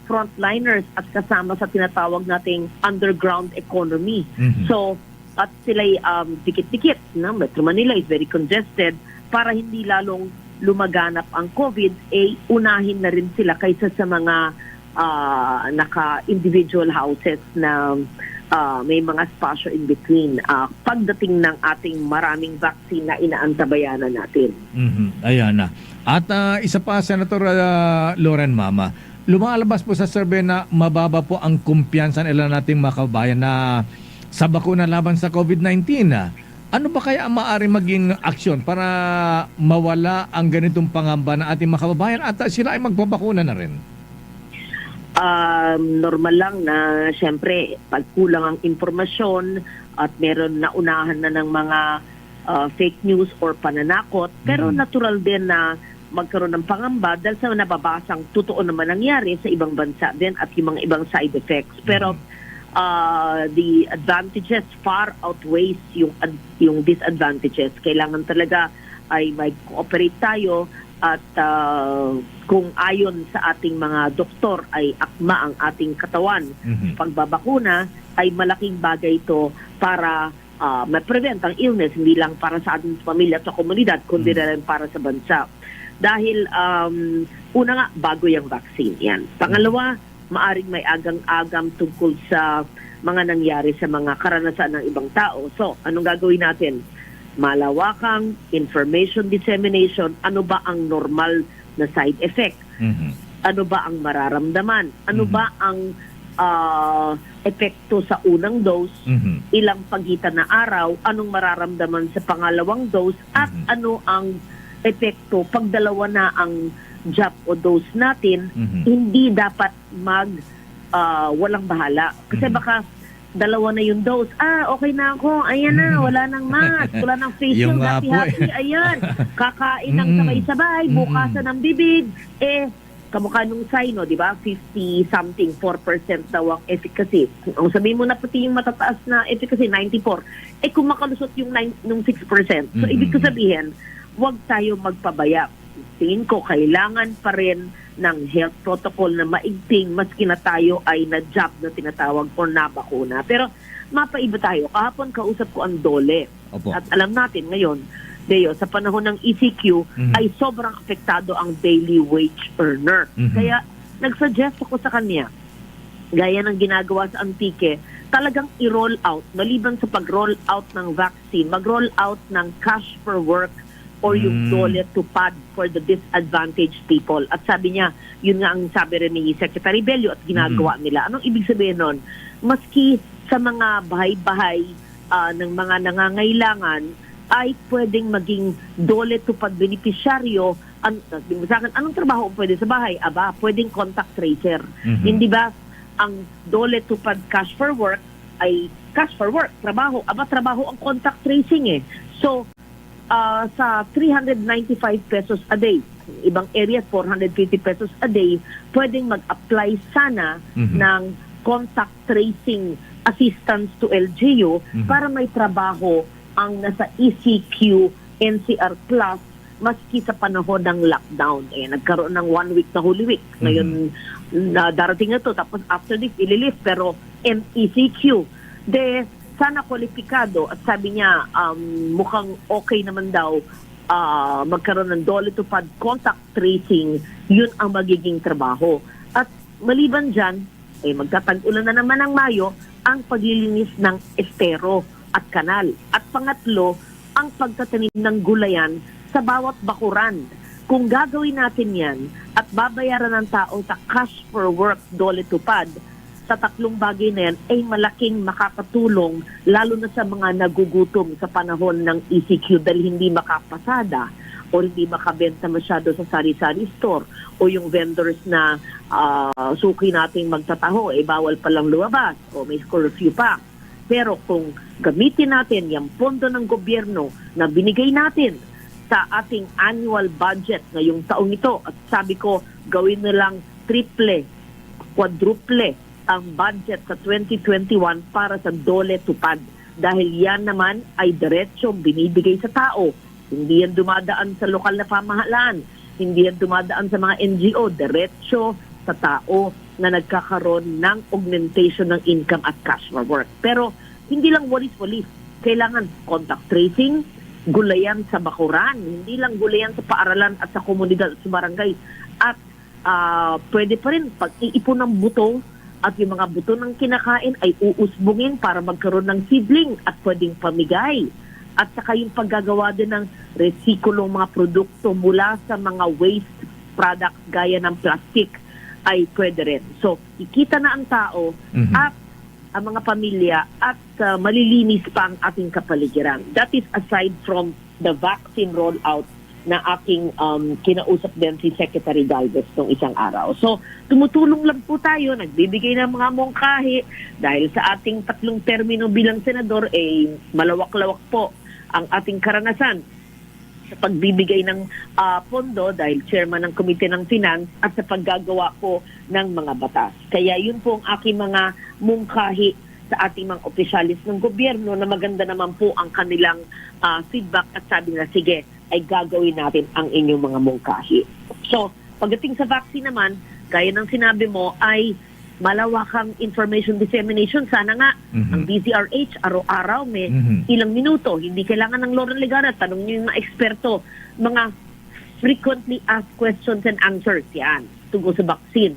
frontliners at kasama sa tinatawag nating underground economy. Mhm. So, at sila'y, um, dikit-dikit, no? Metro Manila is very congested. Para hindi lalong lumaganap ang COVID, eh, unahin na rin sila kaysa sa mga, ah, naka-individual houses na, ah, may mga espasyo in between, ah, pagdating ng ating maraming vaccine na inaantabayanan natin. Mhm. Ayan na. At, ah, isa pa, Senator, ah, Loren, Mama, lumalabas po sa survey na mababa po ang kumpiyansa nila nating mga kababayan na sa bakuna laban sa COVID nineteen. Ah, ano ba kaya ang maari maging aksyon para mawala ang ganitong pangamba ng ating mga kababayan at, ah, sila ay magpabakuna na rin? Um, normal lang na, siyempre, pag kulang ang impormasyon at meron na unahan na ng mga, ah, fake news or pananakot, pero Mhm. natural din na magkaroon ng pangamba dahil sa nababasang totoo naman nangyari sa ibang bansa din at yung mga ibang side effects. Pero, Mhm. ah, the advantages far outweighs yung ad-, yung disadvantages. Kailangan talaga ay mag-cooperate tayo at, ah, kung ayon sa ating mga doktor ay akma ang ating katawan, Mhm. pagbabakuna ay malaking bagay ito para, ah, ma-prevent ang illness, hindi lang para sa ating pamilya at sa komunidad, kundi Mhm. na rin para sa bansa. Dahil, um, una nga, bago yung vaccine yan. Pangalawa, maaring may agang-agam tungkol sa mga nangyari sa mga karanasan ng ibang tao. So, anong gagawin natin? Malawakang information dissemination. Ano ba ang normal na side effect? Mhm. Ano ba ang mararamdaman? Ano Mhm. ba ang, ah, epekto sa unang dose? Mhm. Ilang pagitan na araw? Anong mararamdaman sa pangalawang dose? At Mhm. ano ang epekto pag dalawa na ang jab o dose natin? Mhm. Hindi dapat mag, ah, walang bahala. Kasi Mhm. baka dalawa na yung dose. Ah, okay na ako. Ayan na, Mhm. wala nang mask, wala nang face Yung shield, nga po, happy-happy. eh. Ayan, kakain ng Mm. sabay-sabay, Mm. bukasan ng bibig. Eh, kamukha nung Sino, di ba? Fifty something, four percent daw ang efficacy. Ang sabi mo na pati yung matataas na efficacy, ninety-four. Eh, kung makalusot yung nine, nung six percent. So, Mm-mm. ibig ko sabihin, huwag tayo magpabaya. Tingin ko, kailangan pa rin ng health protocol na maigting maski na tayo ay na-jab na tinatawag or nabakuna. Pero mapaiba tayo. Kahapon, kausap ko ang DOLE. Opo. At alam natin ngayon, Deo, sa panahon ng E C Q, Mhm. ay sobrang apektado ang daily wage earner. Mhm. Kaya nag-suggest ako sa kanya, gaya ng ginagawa sa Antique, talagang i-roll out, maliban sa pag-roll out ng vaccine, mag-roll out ng cash for work or yung Mm. DOLE TUPAD for the disadvantaged people. At sabi niya, yun nga ang sabi rin ni Secretary Bello at ginagawa Mm. nila. Anong ibig sabihin nun? Maski sa mga bahay-bahay, ah, ng mga nangangailangan, ay pwedeng maging DOLE TUPAD benepisyaryo. An-, sa akin, anong trabaho ang pwede sa bahay? Aba, pwedeng contact tracer. Mhm. Hindi ba ang DOLE TUPAD cash for work ay cash for work, trabaho? Aba, trabaho ang contact tracing eh. So, ah, sa three hundred ninety-five pesos a day, ibang areas, four hundred fifty pesos a day, pwedeng mag-apply sana Mhm. ng contact tracing assistance to L G U Mhm. para may trabaho ang nasa E C Q N C R Plus maski sa panahon ng lockdown. Eh, nagkaroon ng one week na Holy Week. Ngayon, Mhm. na darating na to, tapos after this, ililift, pero M E C Q. De, sana kwalipikado at sabi niya, um, mukhang okay naman daw, ah, magkaroon ng DOLE TUPAD contact tracing, yun ang magiging trabaho. At maliban dyan, eh, magtatag-ulan na naman ng Mayo ang paglilinis ng estero at kanal. At pangatlo, ang pagtatanim ng gulayan sa bawat bakuran. Kung gagawin natin yan at babayaran ng tao sa cash for work DOLE TUPAD, sa tatlong bagay na yan ay malaking makakatulong, lalo na sa mga nagugutom sa panahon ng E C Q dahil hindi makapasada o hindi makabenta masyado sa sari-sari store o yung vendors na, ah, suki nating magtataho, eh, bawal palang lumabas o may curfew pa. Pero kung gamitin natin yung pondo ng gobyerno na binigay natin sa ating annual budget ngayong taong ito, at sabi ko, gawin na lang triple, quadruple ang budget sa twenty twenty-one para sa DOLE TUPAD. Dahil yan naman ay diretsong binibigay sa tao. Hindi yan dumadaan sa lokal na pamahalaan. Hindi yan dumadaan sa mga N G O. Diretsyo sa tao na nagkakaroon ng augmentation ng income at cash for work. Pero hindi lang walis-walis. Kailangan contact tracing, gulayan sa bakuran, hindi lang gulayan sa paaralan at sa komunidad at sa barangay. At, ah, pwede pa rin pag-iipon ng buto at yung mga buto ng kinakain ay uusbungin para magkaroon ng seedling at pwedeng pamigay. At saka yung paggagawa din ng resikulong mga produkto mula sa mga waste products gaya ng plastic ay pwede rin. So, kikita na ang tao Mhm. at ang mga pamilya at, ah, malilinis pa ang ating kapaligiran. That is aside from the vaccine rollout na aking, um, kinausap din si Secretary Galvez nung isang araw. So, tumutulong lang po tayo, nagbibigay ng mga mungkahi dahil sa ating tatlong termino bilang senador, eh, malawak-lawak po ang ating karanasan sa pagbibigay ng, ah, pondo dahil chairman ng Komite ng Finance at sa paggagawa po ng mga batas. Kaya yun po ang aking mga mungkahi sa ating mga opisyalis ng gobyerno na maganda naman po ang kanilang, ah, feedback at sabi nila, "Sige, ay gagawin natin ang inyong mga mungkahi." So, pagdating sa vaccine naman, gaya ng sinabi mo, ay malawakang information dissemination. Sana nga, Mhm. ang D Z R H, araw-araw may Mhm. ilang minuto. Hindi kailangan ng Loren Legarda. Tanong niyo yung mga eksperto, mga frequently asked questions and answers yan tungkol sa vaccine.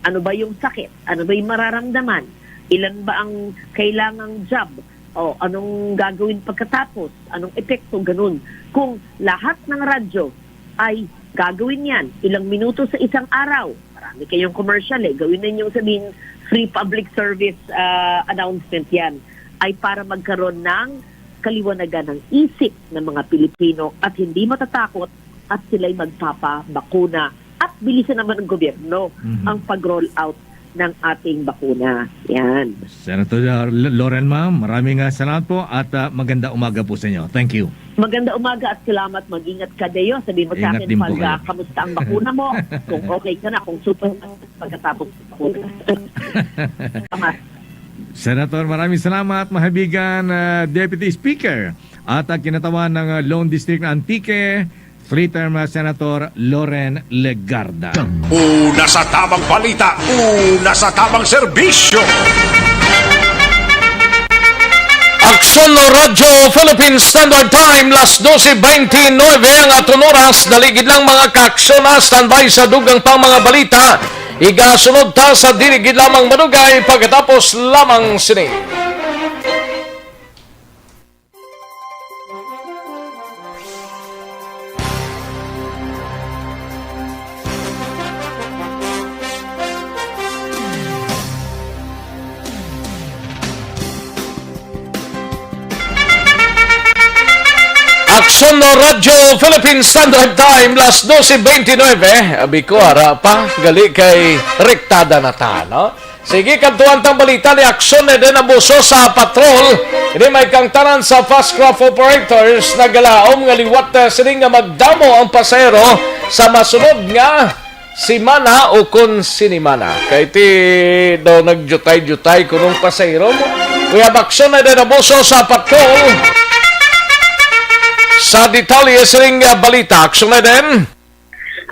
Ano ba yung sakit? Ano ba yung mararamdaman? Ilan ba ang kailangang jab? O anong gagawin pagkatapos? Anong epekto? Ganun. Kung lahat ng radyo ay gagawin yan, ilang minuto sa isang araw, marami kayong commercial eh, gawin ninyong sabihin free public service, ah, announcement yan, ay para magkaroon ng kaliwanagan ng isip ng mga Pilipino at hindi matatakot at sila'y magpapabakuna. At bilisan naman ng gobyerno Mhm. ang pag-roll out ng ating bakuna. Yan. Senator L-, Loren, ma'am, maraming, ah, salamat po at, ah, maganda umaga po sa inyo. Thank you. Maganda umaga at salamat. Mag-ingat ka, Deo. Sabi mo sa Ingat akin din po pag, kayo. ah, kamusta ang bakuna mo? Kung okay ka na, kung super na pagkatapos ng bakuna. Salamat. Senator, maraming salamat, mahabigan, ah, Deputy Speaker at ang kinatawan ng, ah, Lone District ng Antique, three-term, ah, Senator Loren Legarda. Una sa tamang balita, una sa tamang serbisyo. Aksyon Radyo Philippine Standard Time, las doce veintinueve ang aton oras. Dali gid lang, mga kaaksyon, ha, standby sa dugang pang mga balita. Igasunod ta sa dili gid lamang madugay pagkatapos lamang sini. Aksyon Radyo Philippine Standard Time, las doce veintinueve. Abi ko, ara pa, gali kay rektada na ta, no? Sige, kadtuan tang balita ni Aksyon Eden Abuso sa patrol. Ini may kangtanan sa Fastcraft operators nagalaom nga liwat, eh, sini nga magdamo ang pasahero sa masunod nga semana o kon sinimana. Kay ti daw nagjutay-jutay kunong pasahero mo. Kuya Aksyon Eden Abuso sa patrol. Sa detalye sining, ah, balita, Aksyon Eden.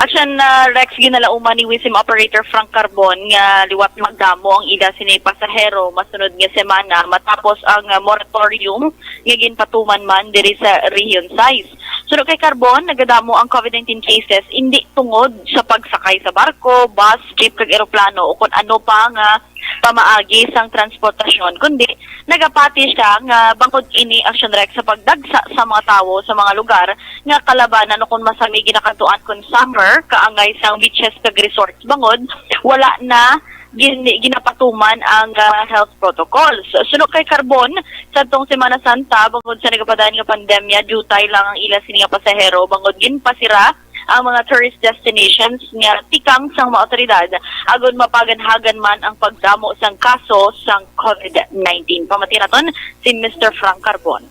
Aksyon, ah, Rex, ginalauman ni WISM Operator Frank Carbon nga liwat magdamo ang ila sini pasahero masunod nga semana matapos ang, ah, moratorium nga ginpatuman man diri sa Region sais. Suno kay Carbon, nagadamo ang covid nineteen cases indi tungod sa pagsakay sa barko, bus, jeep kag eroplano o kon ano pa nga pamaagi sang transportasyon, kundi nagapati siya nga bangod ini, Aksyon Rex, sa pagdagsa sa mga tawo sa mga lugar nga kalabanan o kon masami ginakadtuan kon summer, kaangay sang beaches kag resorts bangod wala na gin-, ginapatuman ang, ah, health protocols. Suno kay Carbon, sadtong Semana Santa, bangod sa nagapadayon nga pandemya, diutay lang ang ila sini nga pasahero, bangod ginpasira ang mga tourist destinations nga tikang sang mga awtoridad, agon mapaganhagan man ang pagdamo sang kaso sang covid nineteen. Pamati naton si Mister Frank Carbon.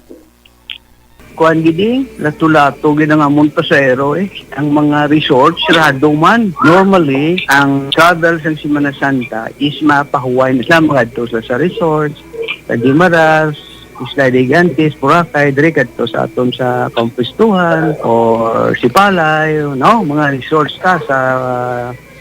Kuan gid, eh, lato-lato gid ang amon pasahero, eh. Ang mga resort, sirado man. Normally, ang travel sang Semana Santa is mapahuway na sila, magadto sa, sa resort, sa Guimaras, Isla de Gigantes, Boracay, diri kadto sa aton sa Kaumpistuhan or Sipalay, no? Mga resorts ta sa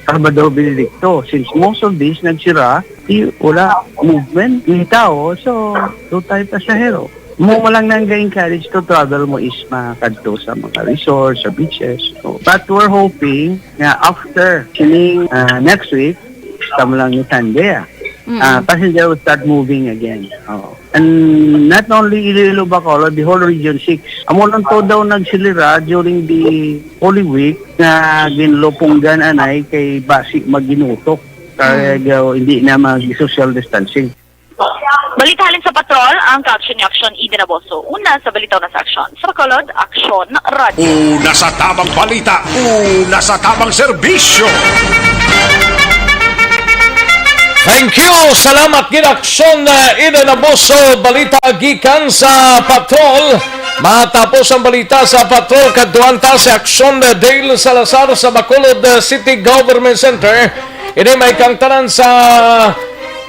Salvador Benedicto. Since most of these nagsira, di, wala movement ng tao, so, do tayo pasahero. Mo mo lang nang encourage to travel mo is makadto sa mga resorts, sa beaches. So, but we're hoping nga after sining, ah, next week, tama lang ni Sunday, ah. Mm. Ah, passenger will start moving again. Oo. And not only Iloilo, Bacolod, the whole Region six. Amo lang to daw nagsilira during the Holy Week nga ginlupunggan anay kay basi maginutok. Kaya Mm. daw hindi na mag-social distancing. Balita halin sa patrol, ang Action ni Action, Eden Aboso. Una sa balita, una sa aksyon. Sa Bacolod, Action Radio. Una sa tamang balita, una sa tamang serbisyo. Thank you. Salamat gid, Action, uh, Eden Aboso. Balita gikan sa patrol. Matapos ang balita sa patrol, kadtuan ta sa Action, uh, Dale Salazar sa Bacolod, uh, City Government Center. Ini may kaangtanan sa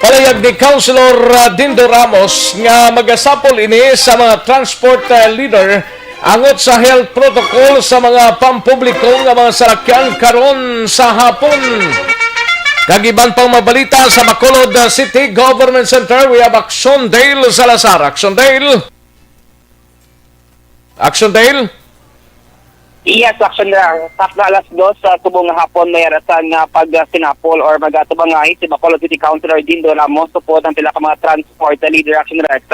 palayag ni Councilor, uh, Dindo Ramos nga magasapol ini sa mga transport, uh, leader angot sa health protocol sa mga pampubliko nga mga salakyan karon sa hapon. Kag iban pang mabalita sa Bacolod, uh, City Government Center, we have Action Dale Salazar. Action Dale. Action Dale. Yes, Action Rex. Sakto alas dos sa subong nga hapon, may arasan nga pagsinapol or magatubangay si Bacolod City Councilor Dindo Ramos supod ang pila ka mga transport leader, Action Rex.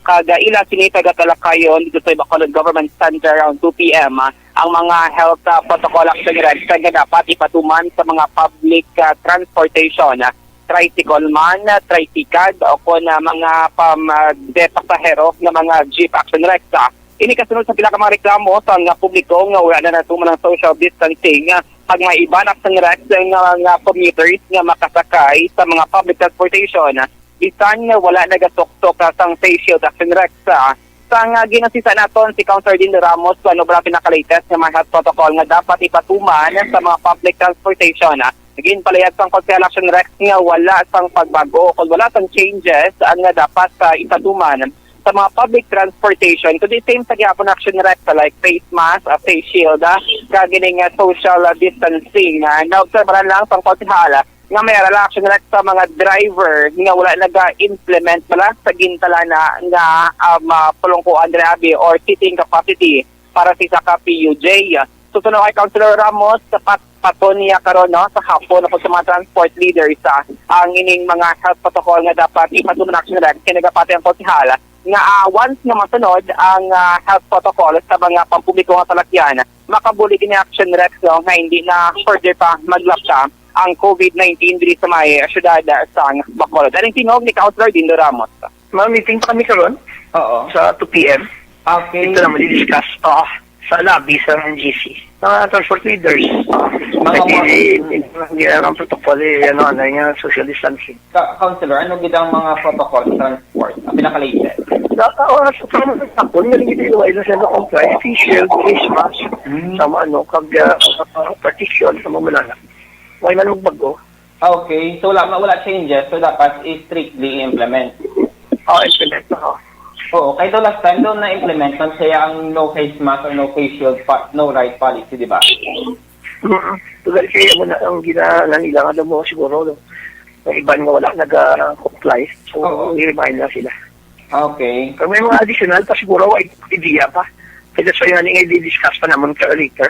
Kag ila sini taga-talakayon dito sa Bacolod Government Center around two P M, ah, ang mga health, ah, protocol, Action Rex, nga dapat ipatuman sa mga public, ah, transportation, ah, tricycle man, ah, tricycad, o kon, ah, mga pam-, ah, de pasahero nga mga jeep, Action Rex. Ah, ini kasunod sa pila ka mga reklamo sa mga publiko nga wala na natuman ang social distancing, ah, kag may iban, Action Rex, nga, nga commuters nga makasakay sa mga public transportation, ah, bisan nga wala nagasuksok, ah, sang face shield, Action Rex. Ah, sang, ah, ginasisa naton si Councilor Dindo Ramos, ano ba ang pinaka-latest nga mga health protocol nga dapat ipatuman sa mga public transportation? Ah, ginpalayag sang Konsehal, Action Rex, nga wala sang pagbag-o o wala sang changes ang nga dapat, ah, ipatuman sa mga public transportation, kundi same sa gihapon, Action Rex, sa, like, face mask, ah, face shield, ah, kag ining, ah, social, ah, distancing. Ah, naobserbahan lang sang Konsehal, ah, nga may ara lang, Action Rex, sa mga driver nga wala naga-implement bala sa gintalana nga, um, ah, pulungkuan diri abi or seating capacity para sa isa ka P U J. So, suno kay Councilor Ramos, sa pat-, paton niya karon, no, sa hapon, ako sa mga transport leaders, ah, ang ining mga health protocol nga dapat ipatuman, Action Rex, kay nagapati ang konsehal nga, ah, once nga masunod ang, ah, health protocol sa mga pampubliko nga salakyan, makabulig ini, Action Rex, no, nga hindi na further pa maglapta ang covid nineteen diri sa may syudad, ah, sang Bacolod. Aning tingog ni Councilor Dindo Ramos. May meeting pa kami karon Oo. sa two P M. Okay. Ito naman i-discuss. Oo. Sa lobby sa N G C. Mga transport leaders. Mga Pwede mo- i-, i-, i-, ang protocol, eh, ano, ano, yung social distancing. Ka-, Councilor, ano gid ang mga protocol sa transport? Ang pinaka-latest? Sa, ah, sa, sa, sa, sa, kung nalingit yung ilan sa comply, face shield, face mask, Hmm. sa mga ano, kag, ah, ah, partition sa mga malala. Why man magbago? Ah, okay. So, wala, wala changes. So, dapat i-strictly i-implement. Oh, implement, oo. Oo, kay daw last time, daw na-implement man siya ang no face mask or no face shield, pa, no ride policy, di ba? Mm. Tugal kay amo na ang gina-, nanila nga daw mo siguro, no? Ang iban nga wala nag-comply. So, Oo. i-remind na sila. Okay. Pero may mga additional pa siguro, ay ideya pa. Kaya that's why nga ni-, i-discuss pa naman ka later.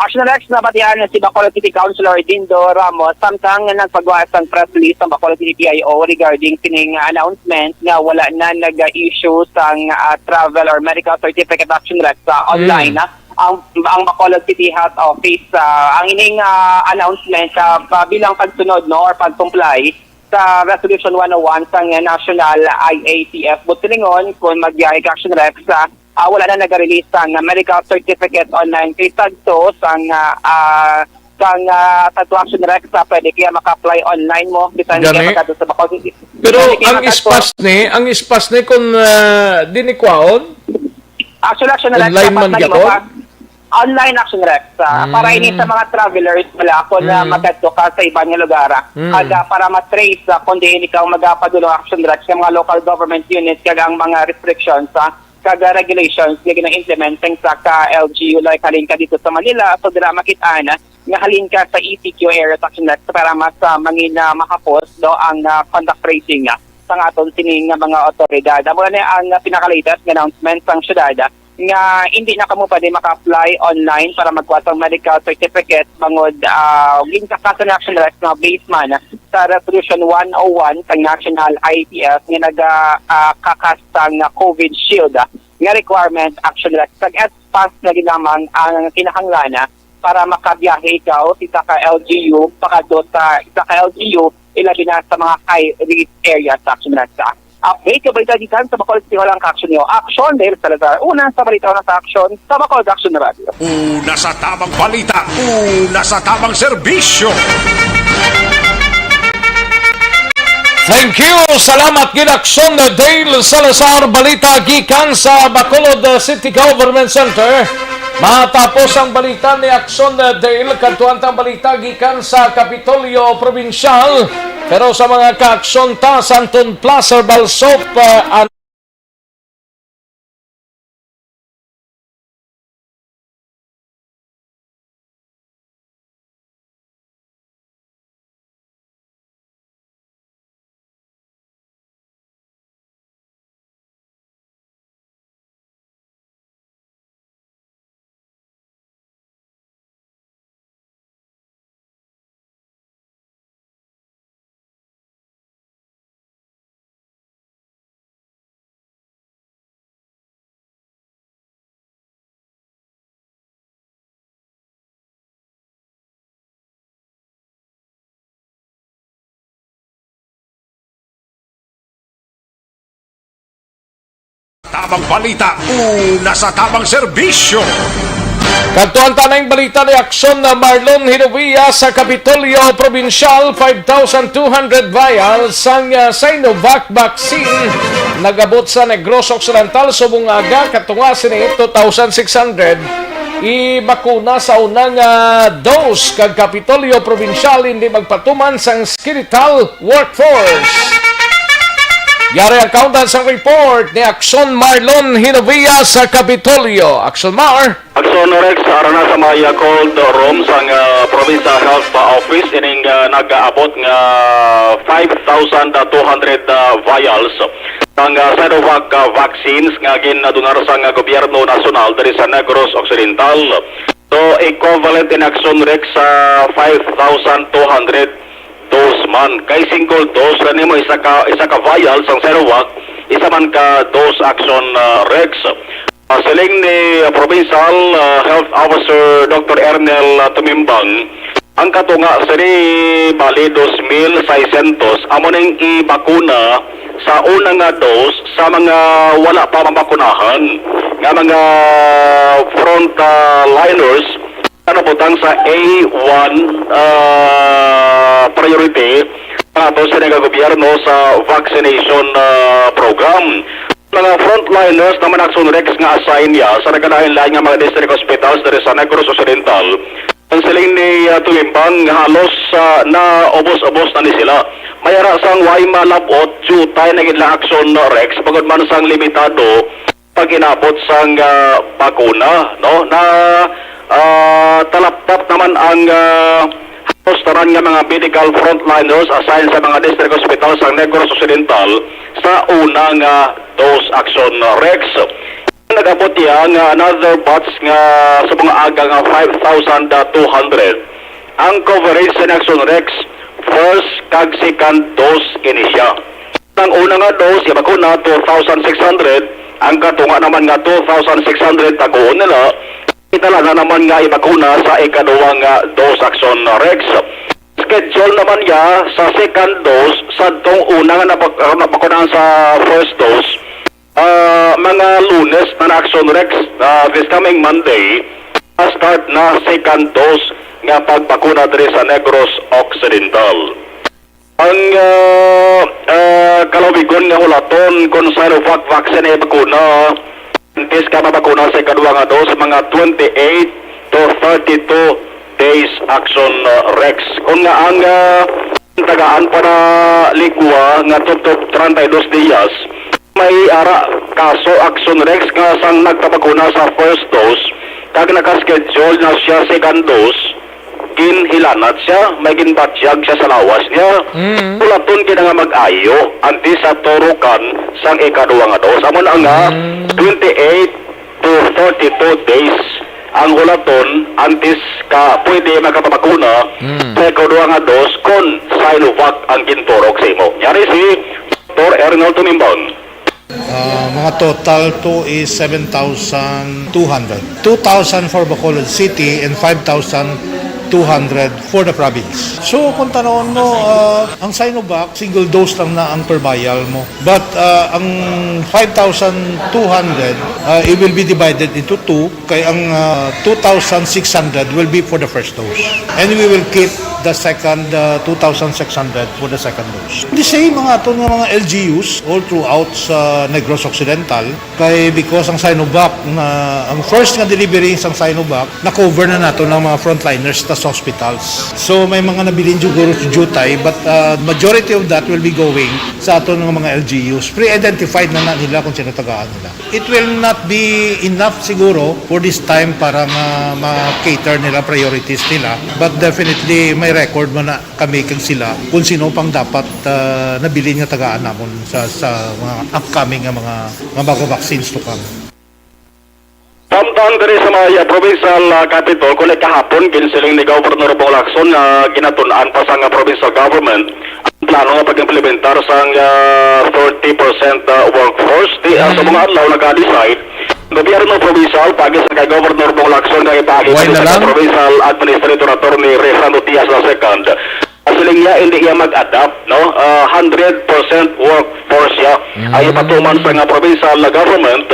Action Rex, nabatian si Bacolod City Councilor Dindo Ramos samtang nagpagawa sang press release ang Bacolod City P I O regarding sining announcement nga wala na nag-issue sang, ah, travel or medical certificate, Action Rex, sa online, Mm. ah, ang, ang Bacolod City Health Office. Ah, ang ining, ah, announcement, ah, pa-, bilang pagsunod, no, or pag-comply sa Resolution one oh one sang National I A T F. Buot silingon, kung magbiyahe ka, Action Rex, ah, ah, wala na naga-release sang medical certificate online kay sadto sang, ah, ah, sang, ah, sadto, Action Rex, ah, pwede kaya maka-apply online mo bisan kaya Gani? Magkadto sa Bacolod City. Pero Bisan kaya ang magkadto ispas ni, ang ispas ni kung, ah, di ni kwaon? Actually, Action Rex, online dapat man na gyapon? Ka-, online, Action Rex, ah, para ini sa Mm. mga travelers wala ako na Mm. magkadto ka sa iban nga lugar, ah. Mm. Kag, ah, para ma-trace, ah, kung diin ikaw magapadulong, Action Rex, sa mga local government unit kag ang mga restrictions, ah, kag, ah, regulations nga gina-implement sang isa ka L G U, like halin ka dito sa Manila, so dira makit-an nga halin ka sa E C Q area, Action Rex, para mas, ah, mangin, ah, mahapos do ang, ah, contact tracing, ah, sang aton sining nga mga otoridad. Amo na ang, ah, pinaka-latest nga announcement sang syudad, ah, nga hindi na kamo pwede maka-apply online para magkuha sang medical certificate bangod, ah, ginkakasan na, Action Rex, nga based man sa Resolution one oh one sang National I T F nga naga, ah, kakas sang, ah, COVID Shield, ah, nga requirement, Action Rex. Kag S-Pass na gid lamang ang kinahanglan, ah, para makabiyahe ikaw sa isa ka L G U pakadto sa isa ka L G U, ilabi na sa mga high risk areas, Action Rex. Update ka balita gikan sa Bacolod City Hall ang ka-action niyo. Action, Dale Salazar. Una sa balita, una sa action, sa Bacolod Action Radio. Una sa tamang balita, una sa tamang serbisyo. Thank you. Salamat gid, Action Dale Salazar. Balita gikan sa Bacolod City Government Center. Matapos ang balita ni Action Dale, kadtuan tang balita gikan sa Kapitolyo Probinsyal. Pero sa mga ka-action ta, Santon Plaza, Balsop, ah, Tabang balita, una sa tabang serbisyo. Kadtuan ta na ang balita ni Action na Marlon Hinovia sa Kapitolyo Probinsyal, five thousand two hundred vials sang, ah, Sinovac vaccine nag-abot sa Negros Occidental subong aga, katunga sini two thousand six hundred ibakuna sa unang, ah, dose, kag Kapitolyo Probinsyal hindi magpatuman sang skeletal workforce. Yari ang kaundan sang report ni Action Marlon Hinovia sa Kapitolyo. Action Mar. Action Rex, ara na sa mga cold room sang, ah, Provincial Health, ah, Office ining, ah, nag-aabot nga five thousand two hundred, ah, vials sang, ah, Sinovac, ah, vaccines nga ginadonar sang, ah, gobyerno nasyonal diri sa Negros Occidental. So, equivalent in Action Rex sa five thousand two hundred dose man. Kay single dose ra nimo, isa ka, isa ka vial sang Sinovac, isa man ka dose, Action, ah, Rex. Ah, siling ni, ah, Provincial, ah, Health Officer Doctor Ernel, ah, Tumimbang, ang katunga sini bali dos mil seiscientos amo ning ibakuna sa una nga dose sa mga wala pa mabakunahan nga mga front, ah, liners nga nabutang sa A one, ah, priority nga ato sa nga gobyerno sa vaccination, ah, program. Mga frontliners naman, Action Rex, nga assign niya sa nagkalain-lain nga mga district hospitals diri sa Negros Occidental. Ang siling ni, ah, Tumimbang, halos, ah, naubos-ubos na ni sila. May ara sang way malab-ot, jutay na gid lang, Action Rex, bangod man sang limitado pag-inabot sang, ah, bakuna, no? Na, ah, talaptap naman ang, ah, halos tanan nga mga medical frontliners assigned sa mga district hospital sa Negros Occidental sa una nga dose, Action Rex. Nag-abot iya nga another batch nga sa mga aga nga five thousand two hundred. Ang coverage sa Action Rex, first kag second dose ini siya. Ang una nga dose, ibakuna, two thousand six hundred. Ang katunga naman nga two thousand six hundred, taguon nila. Nalana naman nga ibakuna sa ikaduha nga dose, Action Rex. Schedule naman niya sa second dose sadtong una nga napak-, napakunahan sa first dose. Ah, mga Lunes na na, Action Rex, ah, this coming Monday, start na second dose nga pagbakuna diri sa Negros Occidental. Ang, ah, ah, kalawigon nga hulaton kon Sinovac vaccine ay bakuna, antes ka mabakuna sa ikaduha nga dose, mga twenty-eight to thirty-two days, Action, ah, Rex. Kung nga ang, ah, tagaan para ligwa nga tubtob treinta y dos dias, may ara kaso, Action Rex, nga sang nagpabakuna sa first dose kag naka-schedule na siya second dose, ginhilanat siya, may ginbatyag siya sa lawas niya. Mm. Hulaton gid nga mag-ayo antes sa turukan sang ikaduha nga dose. Amo na nga, Mm. twenty-eight to thirty-two days ang hulaton antes ka pwede makapabakuna Mm. sa ikaduha nga dose kon Sinovac ang ginturok sa imo. Yari si Doktor Ernal Tumimbang. Ah, mga total to is seven thousand two hundred. Two thousand for Bacolod City and five thousand two hundred for the province. So, kung tanawon mo, ah, ang Sinovac, single dose lang na ang per vial mo. But, ah, ang five thousand two hundred, ah, it will be divided into two. Kay ang, ah, two thousand six hundred will be for the first dose. And we will keep the second, ah, two thousand six hundred for the second dose. The same ang aton nga mga L G Us all throughout sa Negros Occidental. Kay because ang Sinovac na, ang first nga delivery sang Sinovac, na-cover na nato ng mga frontliners ta sa hospitals. So may mga nabilin siguro sa jutay, but, ah, majority of that will be going sa aton nga mga L G Us. Pre-identified na na nila kung sino tagaan nila. It will not be enough siguro for this time para nga ma-cater nila, priorities nila. But definitely, may record man na kami kag sila kung sino pang dapat, ah, nabilin nga tagaan namon sa, sa mga upcoming nga mga, nga mga vaccines to come. Samtang diri sa may, ah, provincial, ah, capitol, kuno kahapon, ginsiling ni Governor Bong Lacson nga ginatun-an pa sang, ah, provincial government ang plano nga pag-implementar sang, ah, thirty percent, ah, workforce. Di, ah, sa Mm. mga adlaw nag-decide ang gobyerno provincial, pagi sa kay Governor Bong Lacson nga ipaagi Why sa na lang? Provincial Administrator Attorney Rayfrando Diaz the second. Siling niya, hindi niya mag-adapt, no? Ah, hundred percent workforce siya. Mm. Ay ipatuman sa nga provincial government.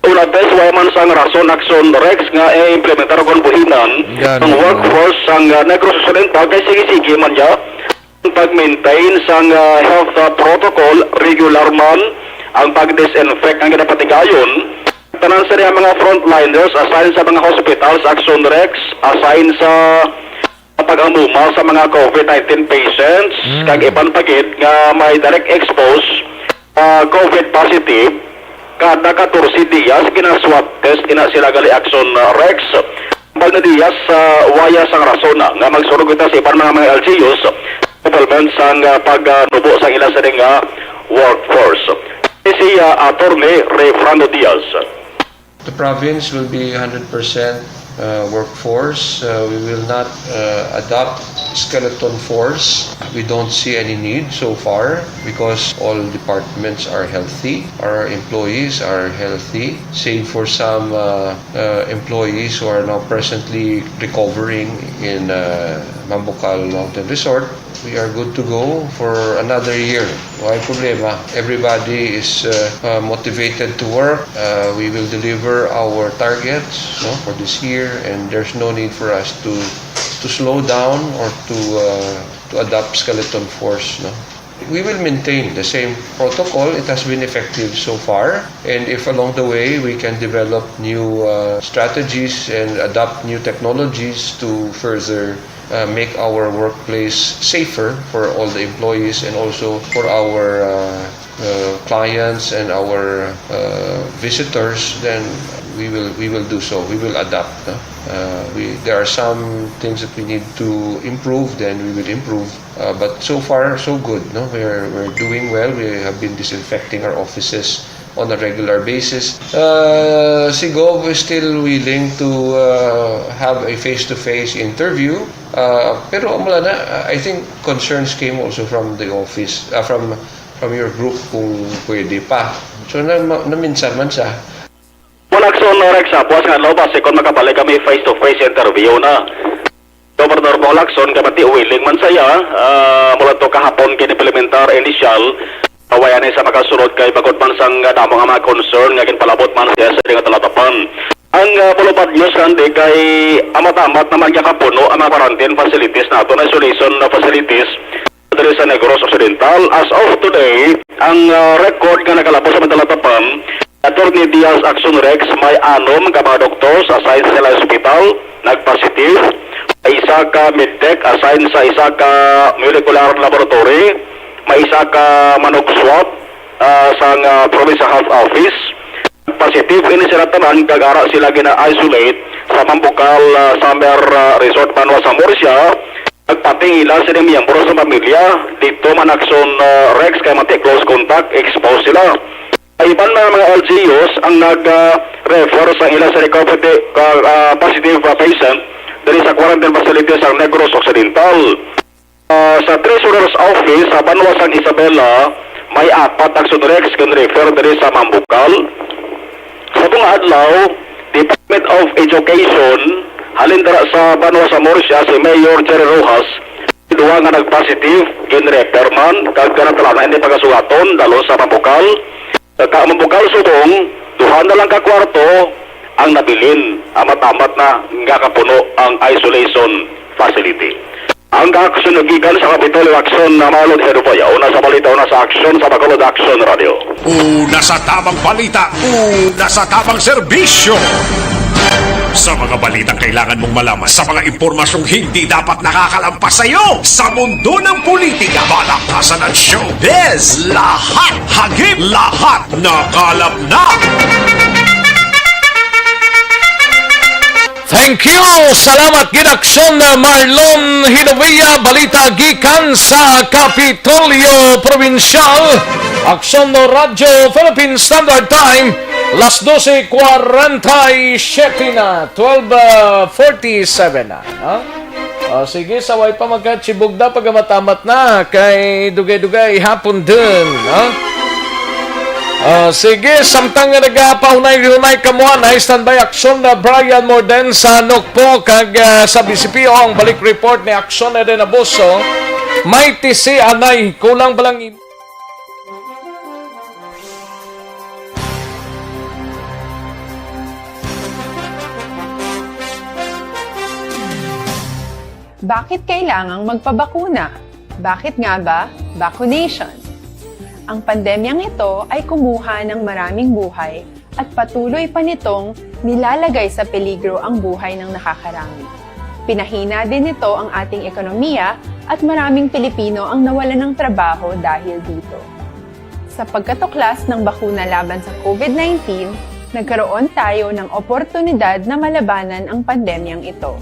Una, bes, way man sang rason, Action Rex, nga i-implementar kon buhinan Yan. ang workforce sang, ah, Negros Occidental kay sige-sige man niya ang pag-maintain sang, ah, health, ah, protocol, regular man ang pag-disinfect ang ginapatigayon. Tanan sa mga frontliners assigned sa mga hospitals, Action Rex, assigned sa pag-amuma sa mga COVID nineteen patients, Mm. kag iban pa gid nga may direct expose, ah, COVID positive, kada katorse dias gina-swab test ina sila gali, Action, ah, Rex. Bag na dias, ah, waya sang rason na nga magsurog kita sa iban mga, mga L G Us, implement sang, ah, pag, ah, nubo sang ila sini nga workforce. Si, ah, Attorney Rayfrando Diaz. The province will be hundred percent, uh, workforce. Uh, we will not, uh, adopt skeleton force. We don't see any need so far because all departments are healthy. Our employees are healthy, save for some, uh, uh, employees who are now presently recovering in, uh, Mambukal Mountain Resort. We are good to go for another year. Wala problema. Everybody is, uh, uh, motivated to work. Uh, we will deliver our targets, no, for this year, and there's no need for us to, to slow down or to, uh, to adopt skeleton force, no. We will maintain the same protocol. It has been effective so far. And if along the way we can develop new, uh, strategies and adopt new technologies to further, uh, make our workplace safer for all the employees and also for our, uh, uh, clients and our, uh, visitors, then we will, we will do so. We will adapt, no? Uh, we, there are some things that we need to improve, then we will improve. Uh, but so far, so good, no? We're, we're doing well. We have been disinfecting our offices on a regular basis. Uh, si Gov is still willing to, uh, have a face-to-face interview. Uh, pero amo lang na, I think concerns came also from the office, uh, from, from your group kung pwede pa. So, na, naminsan man siya. Wala So, no, Rex, sa buwas nga adlaw, basi kung makabalik kami face-to-face interview na. Governor Bacolod Lacson, kay bati willing man siya, ah, mula to kahapon kini implementar initial, kaway ani sa makasunod kay bangod man sang damo nga mga concern nga ginpalabot man siya sa nga talatapan. Ang, ah, Bulupad News, Randy, kay amat-amat naman gakapuno ang mga quarantine facilities nato, na isolation na facilities diri sa Negros Occidental. As of today, ang, ah, record nga nakalabot sa mga talatapan, Attorney Diaz Action Rex, may anom ka mga doktor sa assigned sa hospital, nag-positive. May isa ka medtech assigned sa isa ka molecular laboratory. May isa ka manug swab, ah, sa, ah, Provincial Health Office. Positive ini sila tanan, kag ara sila gina-isolate sa Mambukal, ah, Summer, ah, Resort, Banwa sa Murcia. Nagpatingila sila miyembro sa pamilya dito man, Action, ah, Rex, kay mati close contact, exposed sila. Iban na mga L G Us ang nag, ah, refer sa ila sa recovery, ah, ah, positive, ah, patient diri sa quarantine facility sa Negros Occidental. Ah, sa Treasurer's Office sa Banwa sang Isabela, may apat ang sunrex ginrefer diri sa Mambukal. Sa mga adlaw, Department of Education, halin dira sa Banwa sa Murcia, si Mayor Jerry Rojas, duha nga nag-positive, ginrefer man, kag kanatalanan hindi pagasugaton, dalo sa Mambukal. Sa Mambukal subong, duha na lang ka kwarto ang nabilin. Amat-amat na nga kapuno ang isolation facility. Ang aksyon nagikan sa Kapitolyo Action na Marlon Herboya. Una sa balita, una sa aksyon sa Bacolod Action Radio. Una sa tamang balita, una sa tamang serbisyo. Sa mga balitang kailangan mong malaman, sa mga impormasyong hindi dapat nakakalampas sa iyo, sa mundo ng politika, balakasan at showbiz, lahat hagip, lahat nakalap na. Thank you! Salamat gid, Aksyon Marlon Hinovia. Balita gikan sa Kapitolyo Probinsyal. Aksyon Radyo Philippine Standard Time, las doce cuarenta y siete na, twelve forty-seven na. Ha? Ah, sige, sa way pa magkachibugda, pag-amat-amat na, kay dugay-dugay hapon din, ha? Ah, sige, samtang nga nagapahunay-hunay kamo, anay standby, Aksyon na Brian Morden sa Nokpo, kag, ah, sa B C P O, ang balik report ni Aksyon Eden Abuso. May T C anay, kulang pa lang im- Bakit kailangang magpabakuna? Bakit nga ba vaccination? Ang pandemyang ito ay kumuha ng maraming buhay at patuloy pa nitong nilalagay sa peligro ang buhay ng nakakarami. Pinahina din nito ang ating ekonomiya at maraming Pilipino ang nawalan ng trabaho dahil dito. Sa pagkatuklas ng bakuna laban sa COVID nineteen, nagkaroon tayo ng oportunidad na malabanan ang pandemyang ito.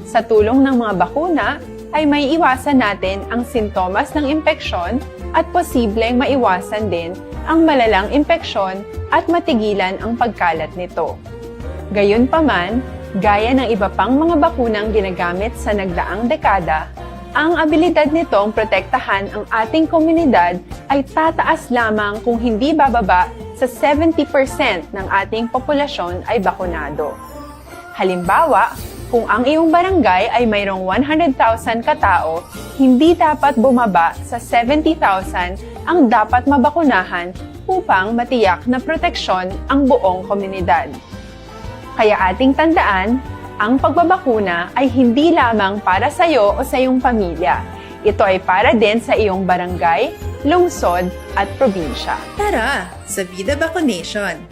Sa tulong ng mga bakuna, ay maiiwasan natin ang sintomas ng impeksyon at posibleng maiwasan din ang malalang impeksyon at matigilan ang pagkalat nito. Gayunpaman, gaya ng iba pang mga bakunang ginagamit sa nagdaang dekada, ang abilidad nitong protektahan ang ating komunidad ay tataas lamang kung hindi bababa sa seventy percent ng ating populasyon ay bakunado. Halimbawa, kung ang iyong barangay ay mayroong one hundred thousand ka tao, hindi dapat bumaba sa seventy thousand ang dapat mabakunahan upang matiyak na proteksyon ang buong komunidad. Kaya ating tandaan, ang pagbabakuna ay hindi lamang para sa iyo o sa iyong pamilya. Ito ay para din sa iyong barangay, lungsod, at probinsya. Tara, sa Vida Vaccination!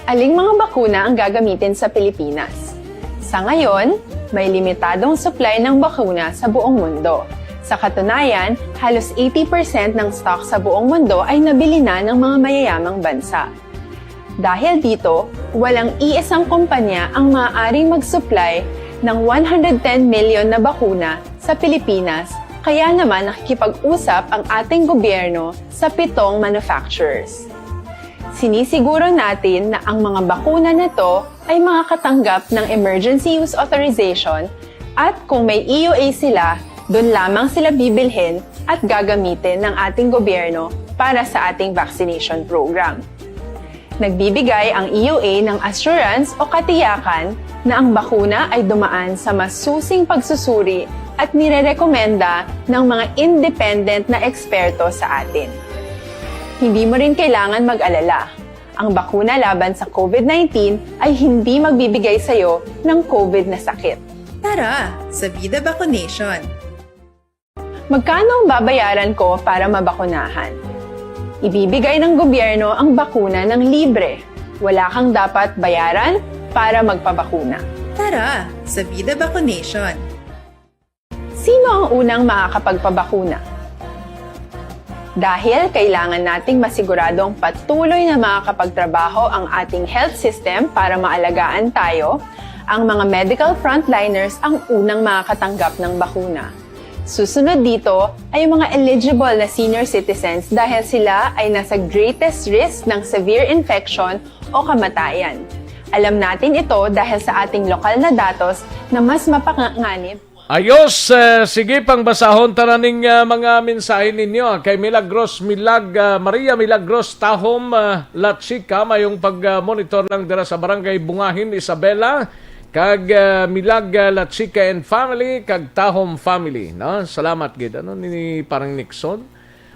Aling mga bakuna ang gagamitin sa Pilipinas? Sa ngayon, may limitadong supply ng bakuna sa buong mundo. Sa katunayan, halos eighty percent ng stock sa buong mundo ay nabili na ng mga mayayamang bansa. Dahil dito, walang iisang kumpanya ang maaaring mag-supply ng one hundred ten million na bakuna sa Pilipinas, kaya naman nakikipag-usap ang ating gobyerno sa pitong manufacturers. Sinisiguro natin na ang mga bakuna na to ay makakatanggap ng emergency use authorization at kung may E U A sila, doon lamang sila bibilhin at gagamitin ng ating gobyerno para sa ating vaccination program. Nagbibigay ang E U A ng assurance o katiyakan na ang bakuna ay dumaan sa masusing pagsusuri at nirerekomenda ng mga independent na eksperto sa atin. Hindi mo rin kailangan mag-alala. Ang bakuna laban sa COVID nineteen ay hindi magbibigay sa iyo ng COVID na sakit. Tara sa Vida Vaccination! Magkano ang babayaran ko para mabakunahan? Ibibigay ng gobyerno ang bakuna ng libre. Wala kang dapat bayaran para magpabakuna. Tara sa Vida Vaccination! Sino ang unang makakapagpabakuna? Dahil kailangan nating masiguradong patuloy na makakapagtrabaho ang ating health system para maalagaan tayo, ang mga medical frontliners ang unang makakatanggap ng bakuna. Susunod dito ay ang mga eligible na senior citizens dahil sila ay nasa greatest risk ng severe infection o kamatayan. Alam natin ito dahil sa ating lokal na datos na mas mapanganib. Ayos, eh, sige, pangbasahon ta na ning, ah, mga mensahe ninyo, ah. Kay Milagros Milag, ah, Maria Milagros Tahom, ah, La Chica, mayong pag, ah, monitor lang dira sa Barangay Bungahin, Isabela, kag, ah, Milag, ah, La Chica and family, kag Tahom family, no? Salamat gid, ano, ni parang Nixon.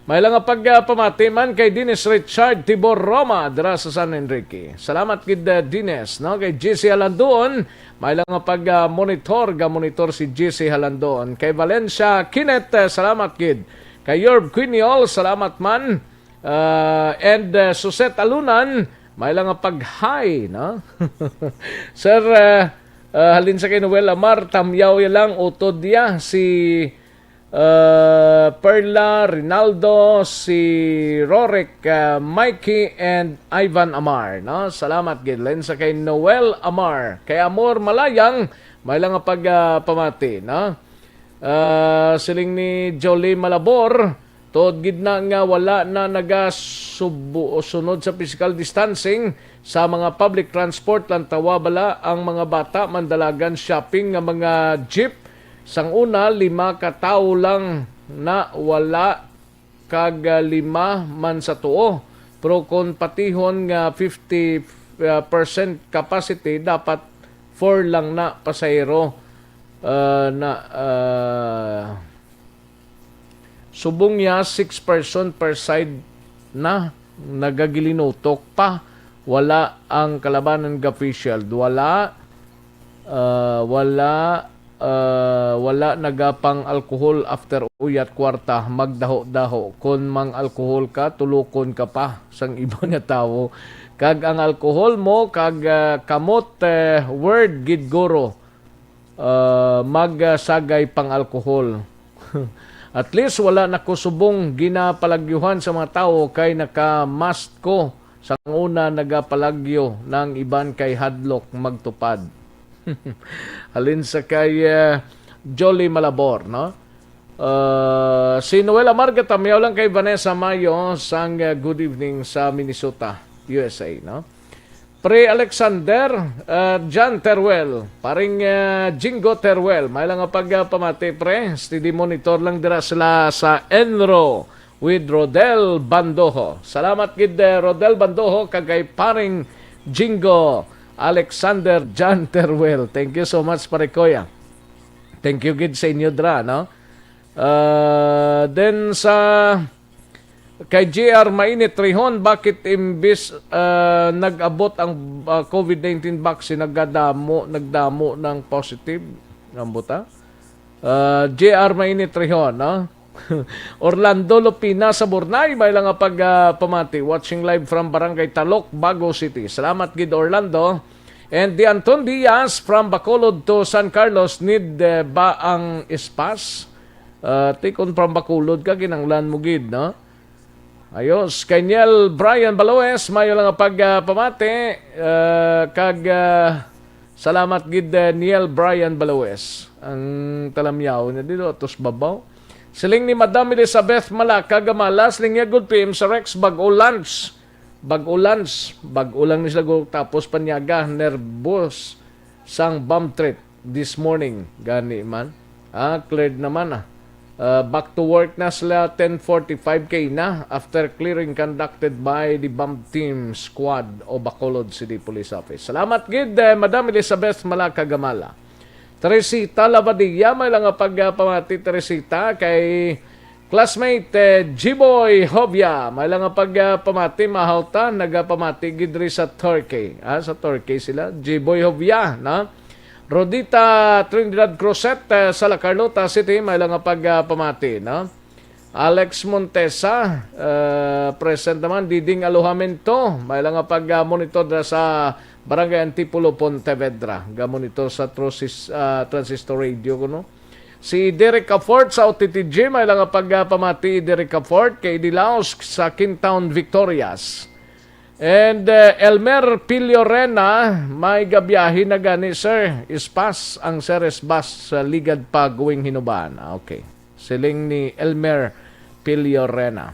May lang nga pag, ah, pamati man kay Dennis Richard Tibor Roma dira sa San Enrique. Salamat gid, ah, Dennis, no? Kay G C Alanduon, may lang nga pag, ah, monitor, ga monitor si G C Alanduon. Kay Valencia Kenneth, ah, salamat gid. Kay Yorb Quiniol, salamat man. Ah, and, ah, Suset Alunan, may lang nga pag hi, no? Sir, ah, ah, halin sa kay Noel Amar, tamyaw ya lang, utod ya si uh, Perla, Rinaldo, si Rorick, uh, Mikey, and Ivan Amar, no? Salamat gid. Lain sa kay Noel Amar. Kay Amor Malayang, may lang nga pag, uh, pamati, no? Uh, siling ni Jolie Malabor, tuod gid na nga wala na nagasubo o sunod sa physical distancing sa mga public transport, lantawa bala ang mga bata mandalagan shopping nga mga jeep. Sang una, lima ka tawo lang na wala, kag, ah, lima man sa tuo. Pero kon patihon nga fifty, ah, percent capacity, dapat four lang na pasahero, ah, na, ah, Subong niya, six person per side na nagagilinutok pa. Wala ang kalabanan ga face shield. Wala, ah, wala, ah, wala nagapang alcohol after uyat kwarta, magdaho-daho. Kon mang alcohol ka, tulokon ka pa sang iban nga tawo. Kag ang alcohol mo, kag, ah, kamot, eh, word gid guro, ah, magsagay pang alkohol. At least wala na ko subong ginapalagyuhan sa mga tawo kay naka-mask ko. Sang una nagapalagyo na ang iban kay hadlok magtupad. Halin sa kay, ah, Jolly Malabor, no? Ah, si Noel Amarga, tamyaw lang kay Vanessa Mayo sang, ah, good evening sa Minnesota, U S A, no? Pre Alexander, ah, John Teruel, paring, ah, Jingo Teruel, may lang nga pag, ah, pamati, pre. Steady monitor lang dira sila sa Enro with Rodel Bandoho. Salamat gid, eh, Rodel Bandoho, kag kay paring Jingo Alexander John Teruel. Thank you so much, pare Koya. Thank you gid sa inyo dira, no? Ah, then sa kay J R Mainit Rihon, bakit imbis, ah, nag-abot ang, ah, COVID nineteen vaccine, nagdamo, nagdamo ng positive? Ang buta? Ah, J R Mainit Rihon, no? Orlando Lupina sa Burnay, may lang nga pag, ah, pamati. Watching live from Barangay Talok, Bago City. Salamat gid, Orlando. And the Anton Diaz from Bacolod to San Carlos, need, eh, ba ang spas? Ah, ti kon from Bacolod ka, kinanglan mo gid, no? Ayos. Kay Niel Brian Baloes, mayo lang nga pag, ah, pamati. Ah, kag, ah, salamat gid, eh, Niel Brian Baloes. Ang talamyaw niya dito, atos babaw. Siling ni Madam Elizabeth Malaka Gamala, siling niya, "Good P M sa Rex, bag-o lunch." Bag-o lunch, bag-o lang ni sila go, tapos panyaga, nervous sang bomb threat this morning. Gani man. Ah, cleared naman, ah. Uh, back to work na sila ten forty-five kay na after clearing conducted by the bomb team squad o Bacolod City Police Office. Salamat gid, eh, Madam Elizabeth Malacagamala. Teresita Lavadia, may lang nga pagpamati, Teresita, kay classmate, eh, Jiboy Hovia. May lang nga pagpamati, mahal ta, nagapamati gid diri sa Turkey. Ah, sa Turkey sila. Jiboy Hovia, na? Rodita Trinidad Cruzet, eh, sa La Carlota City, may lang nga pagpamati, no? Alex Montesa, eh, present naman. Diding Alojamento, may lang nga pag-monitor dira sa Barangay Antipolo, Pontevedra. Ga-monitor sa Trosis-, ah, Transistor Radio, kuno. Si Derek Cafort sa O T T G, may lang nga pagpamati, Derek Cafort, kay Dilaos sa Kintown, Victorias. And, uh, Elmer Piliorena, may gabiyahe na gani, sir. Ispas ang Ceres bus sa Ligad pa going Hinubaan. Ah, okay. Siling ni Elmer Piliorena.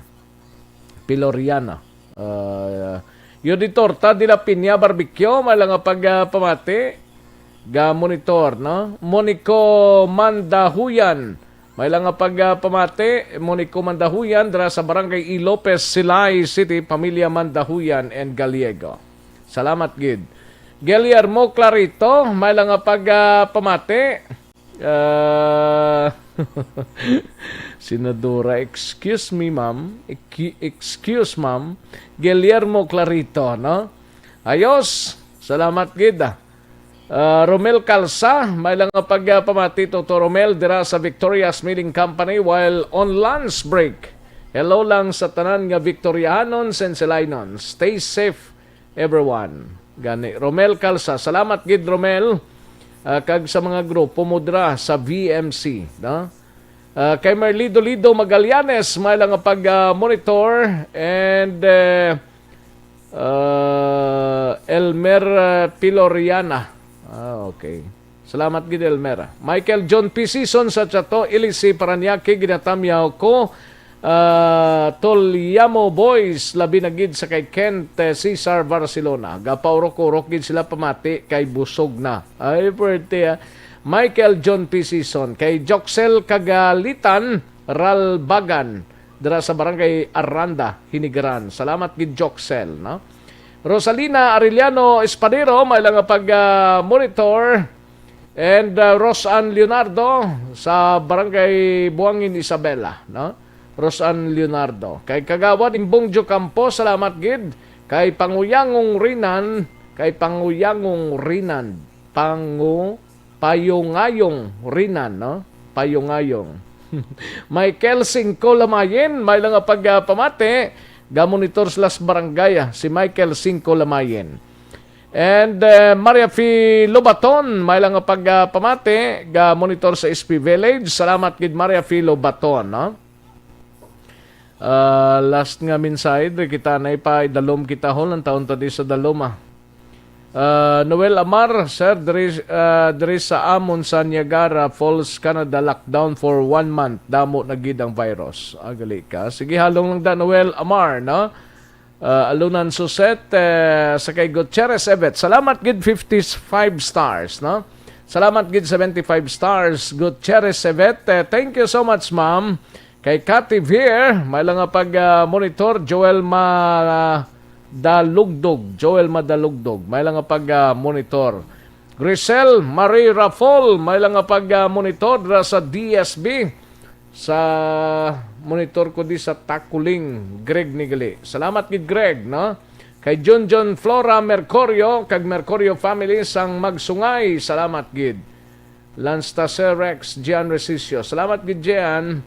Piloriana. Uh, Yoditorta de la Piña Barbecue, may lang nga pagpamati. Ga-monitor, no? Monico Mandahuyan, may lang nga pagpamati, Monico Mandahuyan, dira sa Barangay E. Lopez, Silay City, pamilya Mandahuyan and Gallego. Salamat gid. Guillermo Clarito, may lang nga pagpamati. Ah, Senadora, excuse me, ma'am. Ecu-, excuse, ma'am. Guillermo Clarito, no? Ayos. Salamat gid, ah. Ah, Romel Calsa, may lang nga pagpamati, Toto Romel, dira sa Victoria's Milling Company while on lunch break. Hello lang sa tanan nga Victorianon, Senselainon. Stay safe, everyone. Gani, Romel Calsa, salamat gid, Romel, ah, kag sa mga grupo mo dira sa V M C, no? Ah, kay Merlido Lido Magallanes, may lang nga pag, ah, monitor, and, eh, Ah, Elmer, ah, Piloriana. Ah, okay. Salamat gid, Elmer. Michael John P. Season sa Chato, Ilisi, Parañaque, ginatamyaw ko. Ah, Tolyamo Boys, labi na gid sa kay Kent, eh, Cesar Barcelona. Gapaurok-urok gid sila pamati kay busog na. Ay, pwerte, ah. Michael John P. Season, kay Joxel Kagalitan Ralbagan, dira sa Barangay Aranda, Hinigaran. Salamat gid, Joxel, no? Rosalina Arellano Espadero, may lang nga pag, ah, monitor. And, ah, Rosan Leonardo sa Barangay Buangin, Isabela, no? Rosan Leonardo. Kay Kagawad Imbong Jocampo, salamat gid. Kay Panguyangong Rinan, kay Panguyangong Rinan, Pangu-, Payungayong Rinan, no? Payungayong. Michael Cinco Lamayen, may lang nga pag, ah, pamati, ga-monitor sila sa barangay, ah, si Michael Cinco Lamayen. And, eh, Maria Fi Lobaton, may lang nga pag, ah, pamati, ga-monitor sa S P Village. Salamat gid, Maria Fi Lobaton, no? Ah, last nga mensahe, diri kita na ipa-, dalom kita, hol, ang taon ta di sa dalom, ah. Ah, Noel Amar, sir, diri, ah, diri sa amon sa Niagara Falls, Canada, lockdown for one month. Damo na gid ang virus. Ah, gali ka. Sige, halong lang da, Noel Amar, no? Ah, Alunan Suset, eh, sa kay Gutierrez Evet. Salamat gid, fifty-five stars, no? Salamat gid, seventy-five stars, Gutierrez Evet. Eh, thank you so much, ma'am. Kay Cathy Veer, may lang nga pag, ah, monitor, Joel Madalugdog. Joel Madalugdog, may lang nga pag, ah, monitor. Grisel Marie Rafol, may lang nga pag, ah, monitor dira sa D S B. Sa monitor ko di sa Takuling, Greg Nigali. Salamat gid, Greg, no? Kay Junjun Flora Mercurio, kag Mercurio family sang Magsungay. Salamat gid. Lance Taser, Rex, Gian Resisio. Salamat gid, Gian.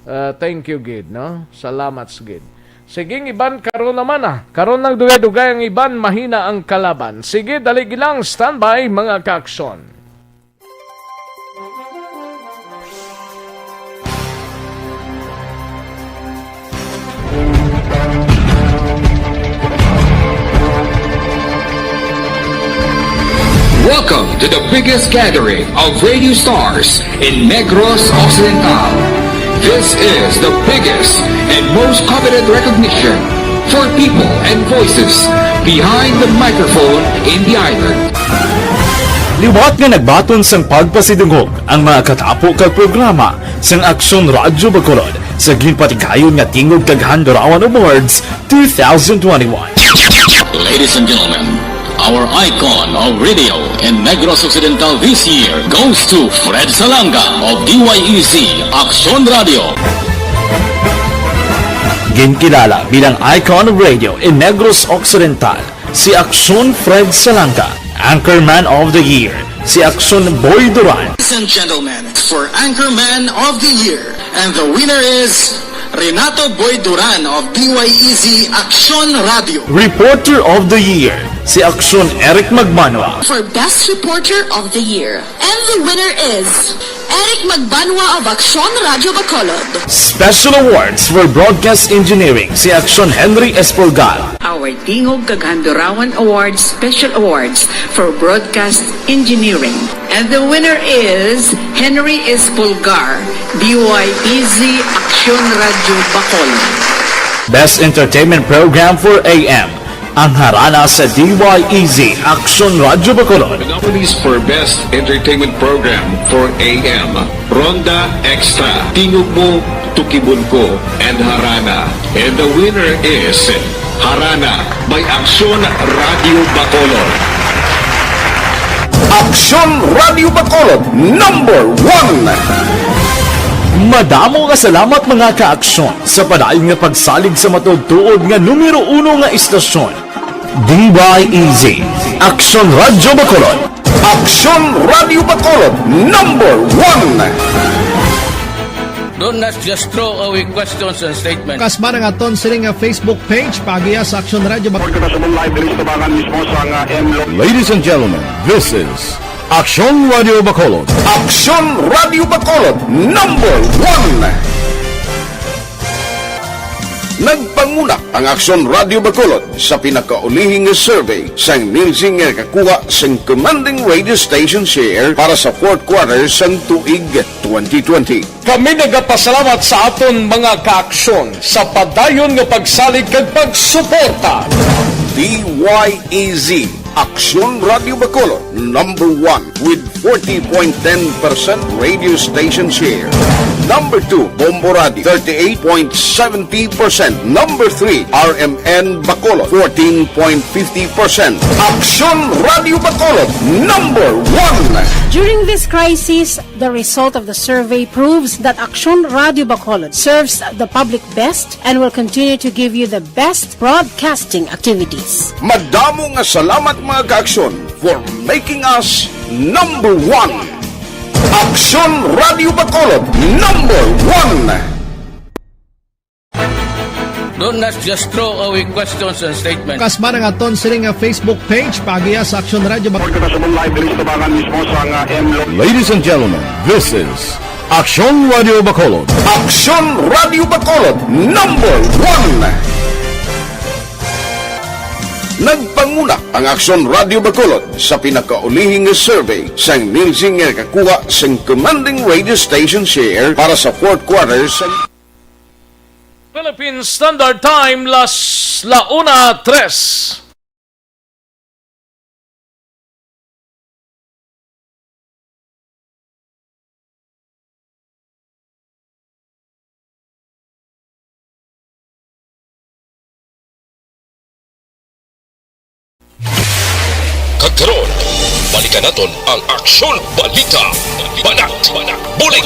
Ah, thank you gid, no? Salamat gid. Sige, ang iban karon naman, ah. Karon nang dugay-dugay ang iban, mahina ang kalaban. Sige, dali gilang, standby, mga kaaksyon. Welcome to the biggest gathering of radio stars in Negros Occidental. This is the biggest and most coveted recognition for people and voices behind the microphone in the island. Liwat nga nagbaton sang pagpasidungog ang mga katapo kag programa sang Aksyon Radyo Bacolod sa ginpatigayon nga Tingog kag Handurawan Awards two thousand twenty-one. Ladies and gentlemen, our icon of radio in Negros Occidental this year goes to Fred Salanga of D Y E Z Aksyon Radio. Ginkilala bilang icon of radio in Negros Occidental si Aksyon Fred Salanga, Anchorman of the Year, si Aksyon Boy Duran. Ladies and gentlemen, for Anchorman of the Year, and the winner is Renato Boy Duran of D Y E Z Aksyon Radio. Reporter of the Year, si Aksyon Eric Magbanwa. For Best Reporter of the Year, and the winner is Eric Magbanwa of Aksyon Radio Bacolod. Special Awards for Broadcast Engineering, si Aksyon Henry Espolgar. Our Tingog kag Handurawan Awards Special Awards for Broadcast Engineering. And the winner is Henry Espolgar, D Y E Z Aksyon Radio Bacolod. Best Entertainment Program for A M, ang Harana sa D Y E Z Aksyon Radio Bacolod. The nominees for Best Entertainment Program for A M, Ronda Extra, Tingog Mo, Tukibon Ko, and Harana. And the winner is Harana by Aksyon Radio Bacolod. Aksyon Radio Bacolod, number one. Madamo nga salamat, mga ka-aksyon, sa padayon nga pagsalig sa matuod-tuod nga numero uno nga istasyon. D Y E Z, Aksyon Radio Bacolod. Aksyon Radio Bacolod, number one. Don't not just throw away questions and statements. Kasba na nga aton sini nga Facebook page, paagiha sa Aksyon Radio Bacolod. Report ka sa live diri sa tubangan mismo sa nga M Lo- Ladies and gentlemen, this is Aksyon Radio Bacolod. Aksyon Radio Bacolod, number one. Nagpanguna ang Aksyon Radio Bacolod sa pinakaulihi nga survey sang Nielsen nga nakakuha sang commanding radio station share para sa fourth quarter sang tuig twenty twenty. Kami nagapasalamat sa aton mga kaaksyon sa padayon nga pagsalig kag pagsuporta. D Y E Z, Aksyon Radio Bacolod, number one with forty point ten percent radio station share. Number two, Bombo Radio, thirty-eight point seventy percent. Number three, R M N Bacolod, fourteen point fifty percent. Aksyon Radio Bacolod, number one. During this crisis, the result of the survey proves that Aksyon Radio Bacolod serves the public best and will continue to give you the best broadcasting activities. Madamo nga salamat, mga kaaksyon, for making us number one. Aksyon Radio Bacolod, number one. Don't not just throw away questions and statements. Kasba na nga aton sini nga Facebook page, paagiha sa Aksyon Radio Bacolod. Report ka sa live diri sa tubangan mismo sa nga M Lo- Ladies and gentlemen, this is Aksyon Radio Bacolod. Aksyon Radio Bacolod, number one. Nagpanguna ang Aksyon Radio Bacolod sa pinakaulihi nga survey sang Nielsen nga nakakuha sang commanding radio station share para sa fourth quarter sang Philippine Standard Time, las la una tres. Kag karon, balikan naton ang Aksyon Balita. Banat, bulig.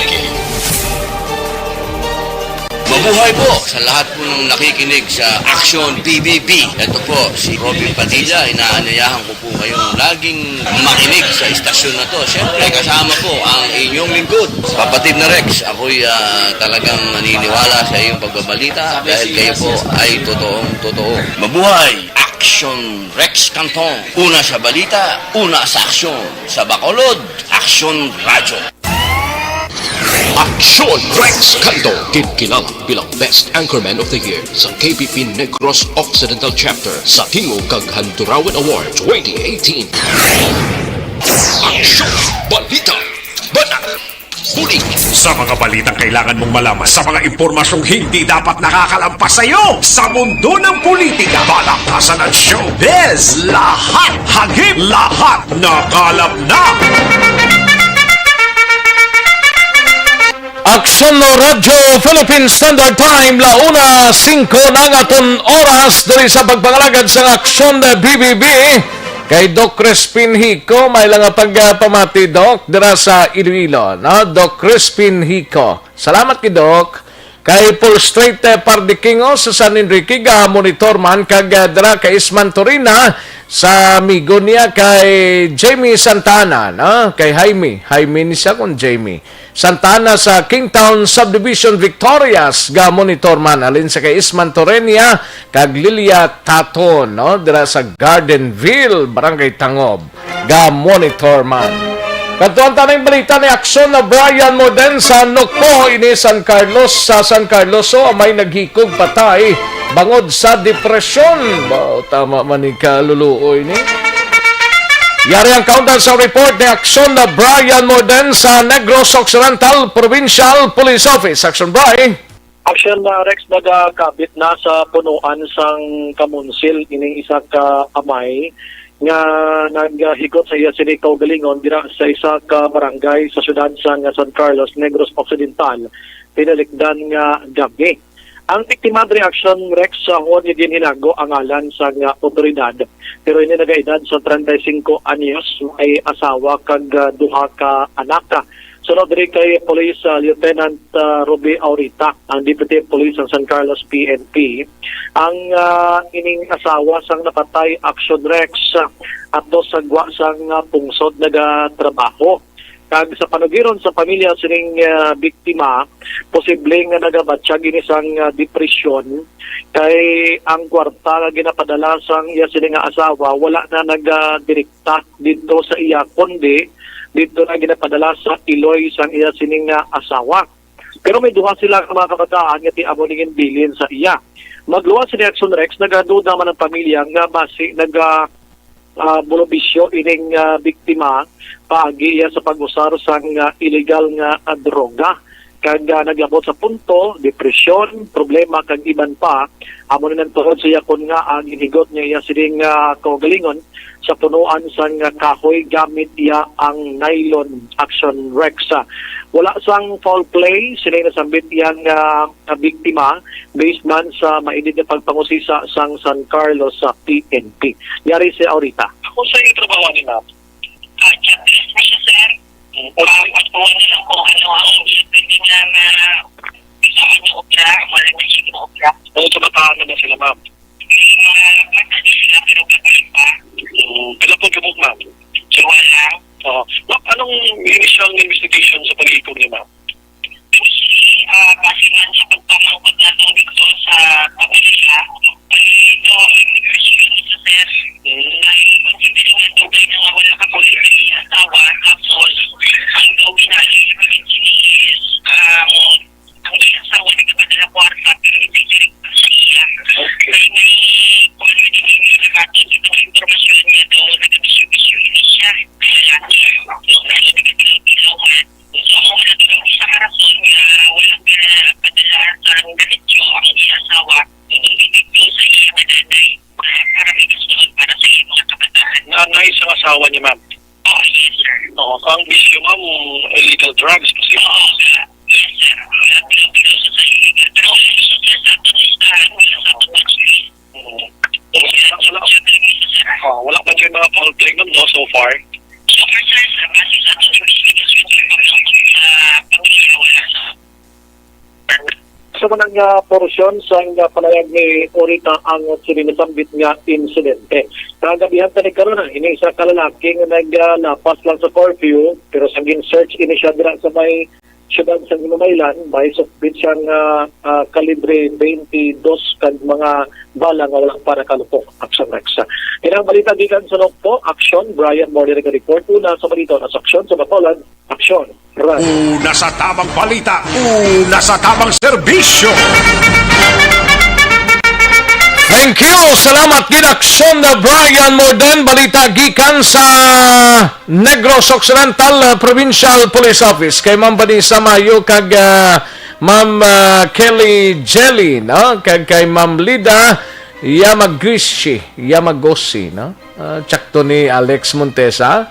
Mabuhay po sa lahat po ng nakikinig sa Aksyon B B B. Ito po si Robin Padilla. Inaanyayahan ko po kayong laging makinig sa istasyon na to. Siyempre, kasama po ang inyong lingkod, Papa Tim na Rex. Ako'y, ah, talagang naniniwala sa iyong pagbabalita dahil kayo po ay totoong totoo. Mabuhay! Aksyon Rex Cantong. Una sa balita, una sa aksyon. Sa Bacolod, Aksyon Radyo. Aksyon Rex Cantong, ginkilala bilang Best Anchorman of the Year sa K P P Negros Occidental Chapter sa Tingog kag Handurawan Award twenty eighteen. Aksyon Balita. Banat. Bulig. Sa mga balitang kailangan mong malaman, sa mga impormasyong hindi dapat nakakalampas sa iyo, sa mundo ng politika, balaktasan at showbiz, lahat, hagip, lahat, nakalap na. Aksyon Radyo Philippine Standard Time, la una singko na ang aton oras diri sa pagpangalagad sa Aksyon B B B. Kay Doc Crispin Hico, may lang nga pagpamati, Doc, dira sa Iloilo, no? Doc Crispin Hico. Salamat kay Doc. Kay Paul Street, eh, Pardikingo sa San Enrique, ga monitor man kag, eh, dira kay Isman Torina sa amigo niya kay Jamie Santana, no? Kay Jaime. Jaime ni siya kung Jamie. Santana sa Kingtown Subdivision, Victorias, ga monitor man halin sa kay Isman Torenia kag Lilia Taton, no? Dira sa Gardenville, Barangay Tangob, ga monitor man. Kadtuan ta ning balita ni Aksyon na Brian Morden sa Nocpo, ini San Carlos, sa San Carlos, so may naghikog patay bangod sa depresyon. Wow, tama man ni kaluluoy ni. Yari ang kaundan sa report ni Aksyon na Brian Morden sa Negros Occidental Provincial Police Office. Aksyon, Brian. Aksyon na Rex, nagakabit na sa punuan sang kamunsil ining isa ka amay nga naghigot sa iya sini kaugalingon dira sa isa ka barangay sa siyudad sang San Carlos, Negros Occidental, tinalikdan nga gab-i. Ang biktima diri, Aksyon Rex, sa huon nga ginhinago ang ngalan sang otoridad, pero ini nagaedad sa treinta y cinco anyos, may asawa kag, ah, duha ka anak. Sunod diri kay Police, ah, Lieutenant, ah, Ruby Aurita, ang Deputy Police sang San Carlos P N P, ang, ah, ining asawa sang napatay, Aksyon Rex, ah, ato sa gwa sang, ah, pungsod nagatrabaho. Kag sa panugiron sa pamilya sining, ah, biktima, posible nga nagabatyag ini sang, ah, depresyon, kay ang kwarta nga ginapadala sang iya sini nga asawa wala na nagadirekta didto sa iya, kundi didto na ginapadala sa iloy sang iya sini nga asawa. Pero may duha sila ka mga kabataan nga ti amo ni ginbilin sa iya. Magluwas sini, Aksyon Rex, nagaduda man ang pamilya nga basi naga, ah, bulobisyo ining, ah, biktima paagi iya sa pag-usar sang, ah, illegal nga, ah, droga. Kag, ah, nag-abot sa punto, depresyon, problema, kag iban pa. Amo ni nagtuhod sa iya kon nga ang ginhigot niya iya sining, ah, kaugalingon sa punuan sang kahoy gamit iya ang nylon, Aksyon Rex. Wala sang foul play sini nasambit iyang, ah, biktima, based man sa mainit nga pagpangusisa sang San Carlos sa P N P. Yari si Aurita. Ako sa iyong trabaho ni ma'am? Ah, jobless na siya, sir. Mm. Pag-, pagkuha na lang kung ano ang pwede niya na, sa ano, obra, wala na siya obra. Ano, kabataan na ba sila, ma'am? Mga bata na sila, pero babae pa. Mm, pila po gabok, ma'am? Jowa lang. Oo. Ma'am, anong initial investigation sa pag-iikog niya, ma'am? Kasi, ah, base man sa pagpamangkot nato dito sa pamilya, ay ito ang relasyon sa sir. Mm. Ay, considering nga ito kay nga wala ka po yung asawa, tapos ang daw ginagawa is, ah, ang asawa nagkapadala kwarta, pero hindi direct sa iya. Okay. May, may, kung ano yung nagkakatong itong impormasyon niya daw, nagkabisyo-bisyo siya. Kaya lang, yung nasa nagkakilawat. So, amo na to ang isa ka rason nga wala ka padala sa diretso ang iya asawa. Hindi dito sa iya nga nanay. Para may gusto para sa iya mga kabataan. Nanay sa asawa niya, ma'am? Oh, yes, sir. Oo, ang bisyo, ma'am, illegal drugs, posible. Oo, sir. Yes, sir. Wala pinapagawa sa illegal. Pero wala siya sa aton listahan, wala sa aton list. Mm. Wala, wala, ah, wala pa siya mga foul play, ma'am, no, so far? So far, sir, sa base sa aton investigation, sir, sa pamilya, wala sa. Sa manang, ah, porsyon sang, ah, panayag ni Orita ang sining nasambit nga insidente. Kagabihan tani karon, ah, ini isa ka lalaki nga naglapas lang sa curfew, pero sa gin-search ini siya dira sa may siyudad sang Himamaylan, may sukbit siyang, ah, ah, kalibre twenty-two kag mga bala nga wala pa nakalupok. Aksyon Rex. Inang balita gikan sa Nocpo, Aksyon, Brian Morley nag-report. Una sa balita, una sa aksyon, sa Bacolod, Aksyon, Rex. Una sa tamang balita, una sa tamang serbisyo. Thank you. Salamat gid, Aksyon na Brian Mordan. Balita gikan sa Negros Occidental, uh, Provincial Police Office. Kay Ma'am Vanessa Mayo kag, uh, Ma'am, uh, Kelly Jelly, no? Kag kay Ma'am Lida Yamaguchi, Yamagoshi, no? Uh, tsakto ni Alex Montesa.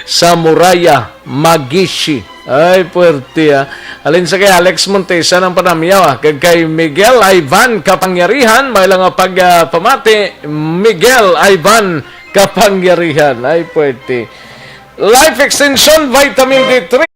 Sa Muraya, Magishi. Ay, puwerte, ah. Halin sa kay Alex Montesa ng Panamyaw, ah. Kag kay Miguel Ivan Kapangyarihan, may lang nga pag, ah, pamati, Miguel Ivan Kapangyarihan. Ay, puwerte. Life Extension Vitamin D three.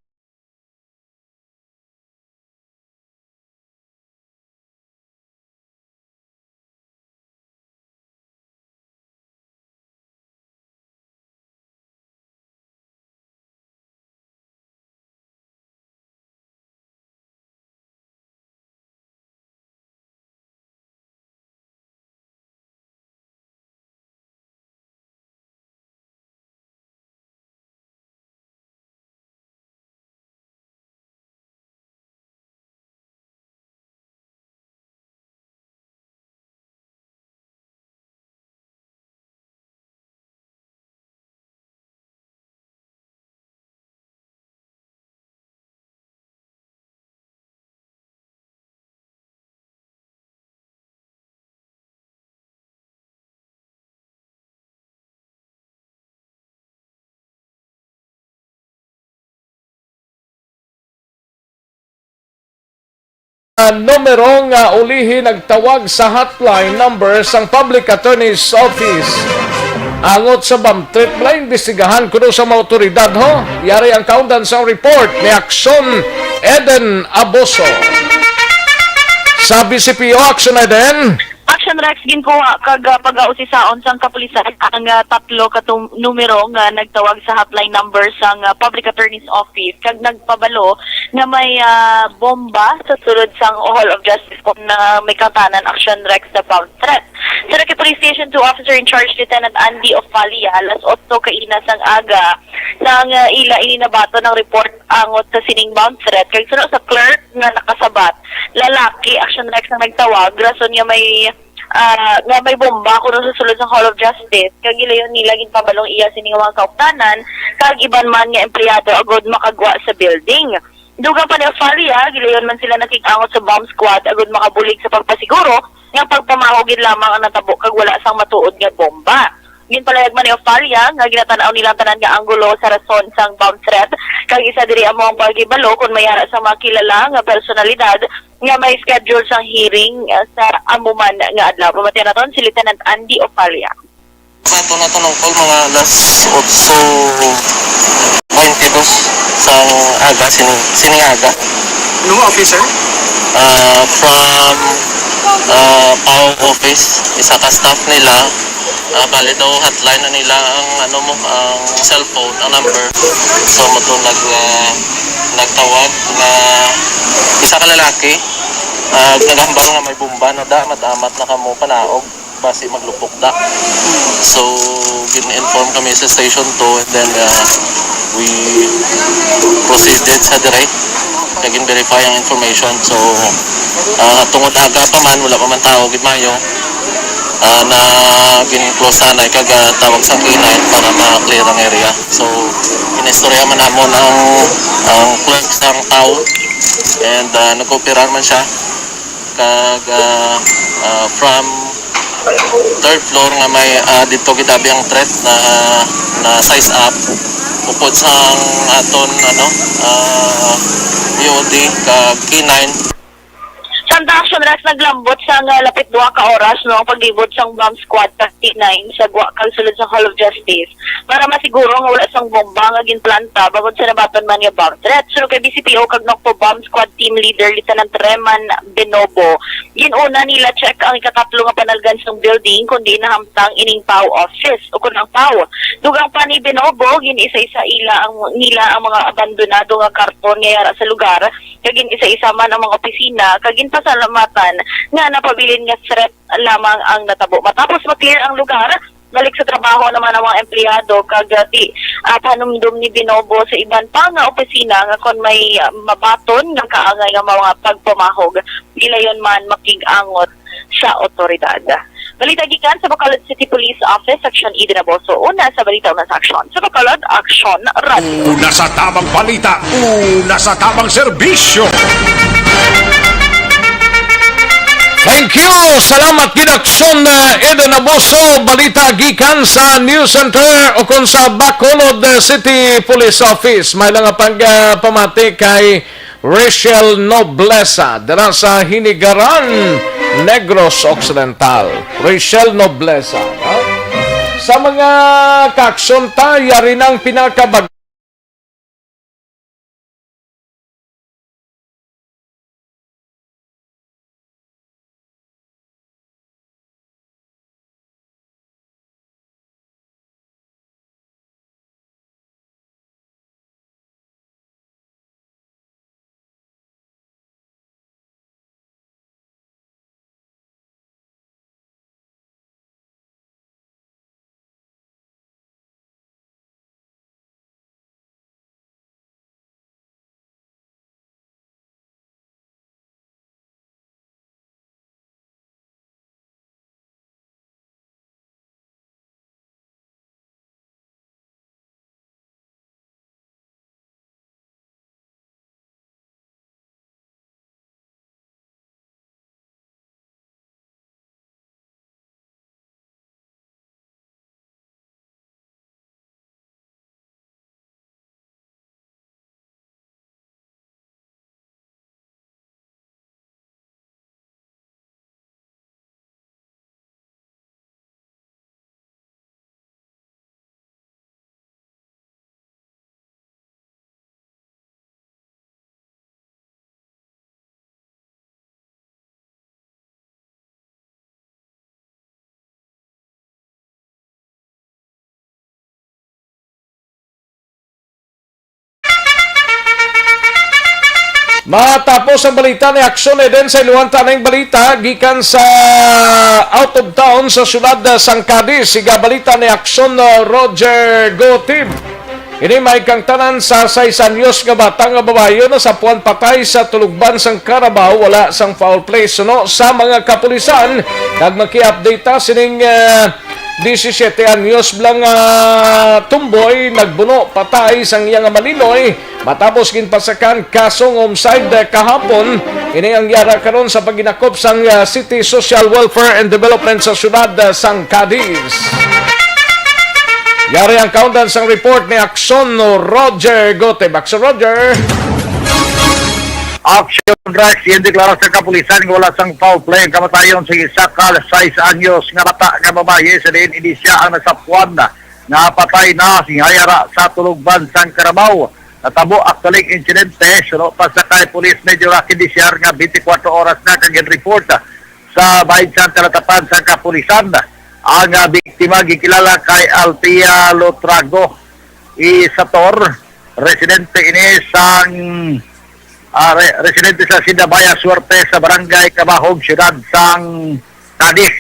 Ang numero nga ulihi nagtawag sa hotline number sang Public Attorney's Office angot sa bam trip. Wala imbestigahan kuno sa mga awtoridad, ho. Yari ang kaundan sa report ni Action Eden Aboso. Sa B C P O, Action Eden. Action Rex, ginkuha kag, ah, pagausisaon sang kapulisan ang, ah, tatlo ka tum-, numero nga nagtawag sa hotline number sang, ah, Public Attorney's Office kag nagpabalo nga may, ah, bomba sa sulod sang Hall of Justice kon, ah, may katanan, Action Rex, sa bomb threat. Sa Roque Police Station two Officer in Charge Lieutenant Andy Ofalia, alas otso kaina sang aga, sang, ah, ila ini nabaton ang report angot sa sining bomb threat kag suno sa clerk nga nakasabat, lalaki, Action Rex, ang nagtawag, rason nga may, ah, nga may bomba kuno sa sulod sang Hall of Justice, kag gilayon nila ginpabalo ang iya sini nga mga kauptanan kag iban man nga empleyado agod makagwa sa building. Dugang pa ni Ofalia, gilayon man sila nakig-angot sa bomb squad agod makabulig sa pagpasiguro nga pagpamaho gid lamang ang natabo kag wala sang matuod nga bomba. Ginpalayag man ni Ofalia nga ginatan-aw nila ang tanan nga anggulo sa rason sang bomb threat, kag isa diri amo ang paghibalo kon may ara sa mga kilala nga personalidad nga may schedule sang hearing, ah, sa amo man nga adlaw. Pamatian naton si Lieutenant Andy Ofalia. Sa ato na to nung call, mga alas otso baynte dos sang aga, sini, sining aga. Ano mo, officer? Ah, from, ah, PAO office, isa ka staff nila, ah, bali daw hotline na nila ang, ano mo, ang cellphone, ang number. So, mo to nag, ah, nagtawag na isa ka lalaki, ah, nagahambal nga may bomba na da, matamat na kamo panaog, basi maglupok da. So, gin-inform kami sa Station two, and then, uh, we proceeded sa dire. Kag gin-verify ang information. So, uh, tungod aga pa man, wala pa man tao gid maayo. Uh, na gin-close na kag, uh, tawag sa K nine para ma-clear ang area. So, inistorya man namon ang, ang clerk sang tao, and, uh, nag-operar man siya. Kag, ah, ah, from third floor nga may, ah, dito gitabi ang threat na, na size up, upod sang aton, ano, ah, E O D kag K nine. Santa Action Rex, naglambot sang, ah, lapit duha ka oras, no, ang paglibot sang bomb squad kag K nine sa gwa kag sulod sa Hall of Justice. Para masiguro nga wala sang bomba nga ginplanta bangod sa nabaton man nga bomb threat. Suno kay B C P O kag Nocpo Bomb Squad Team Leader Lieutenant Reman Benobo, gin-una nila check ang ikakatlo nga panalgan sang building, kundi nahamtang ining PAO office o kun ang PAO. Dugang pa ni Benobo, gin-isa-isa ila ang, nila ang mga abandonado nga karton nga yara sa lugar, kag gin-isa-isa man ang mga opisina, kag ginpasalamatan nga napabilin nga threat lamang ang natabo. Matapos ma-clear ang lugar, balik sa trabaho naman ang mga empleyado kag, ah, ti-, ah, panumdom ni Binobo sa iban pa nga opisina nga kon may, ah, mabaton nga kaangay nga mga pagpamahog, gilayon man makig-angot sa awtoridad. Balita gikan sa Bacolod City Police Office, Aksyon Eden Aboso. Una sa balita, una sa aksyon. Sa Bacolod, Aksyon Radio. Una sa tamang balita, una sa tamang serbisyo. Thank you. Salamat gid, Aksyon, uh, Eden Aboso. Balita gikan sa News Center o kon sa Bacolod, uh, City Police Office. May lang pag, uh, pamati kay Rachel Nobleza, dira sa Hinigaran, Negros Occidental. Rachel Nobleza, ha? Sa mga kaaksyon ta, yari nang pinakabag- Matapos ang balita ni Aksyon Eden, sa iluhan ta ning balita gikan sa out of town sa siyudad, uh, sang Cadiz. Siga balita ni Aksyon, uh, Roger Gotib. Ini may kangtanan sa sais anyos nga bata nga babayi nasapuan patay sa tulugban sang Carabao, wala sang foul play suno sa mga kapulisan. Kag maki-update ta sining, ah, disisiete anyos lang nga tumboy nagbuno patay sang iya nga maliloy matapos ginpasakan kaso nga homicide kahapon. Ini ang yara karon sa paghinakop sang, ah, City Social Welfare and Development sa siyudad, ah, sang Cadiz. Yari ang kaundan sang report ni Aksyon Roger Gotib. Aksyon Roger. Aksyon Rex, gindeklara sa kapulisan nga wala sang foul play ang kamatayon sa isa ka sais anyos nga bata nga babayi sa diin ini sia ang nasapuan nga patay na sing yara sa tulugban sang Carabao. Natabo actually ang insidente suno pa sa kay Police Major Rocky Diciar nga twenty-four oras na kag gin-report sa bahin sang talatapan sang kapulisan. Ang, ah, biktima gikilala kay Althea Lotrago Isator, residente ini sang, ah, re-, residente sa Sidabaya Suerte sa Barangay Kabahog, siyudad sang Cadiz.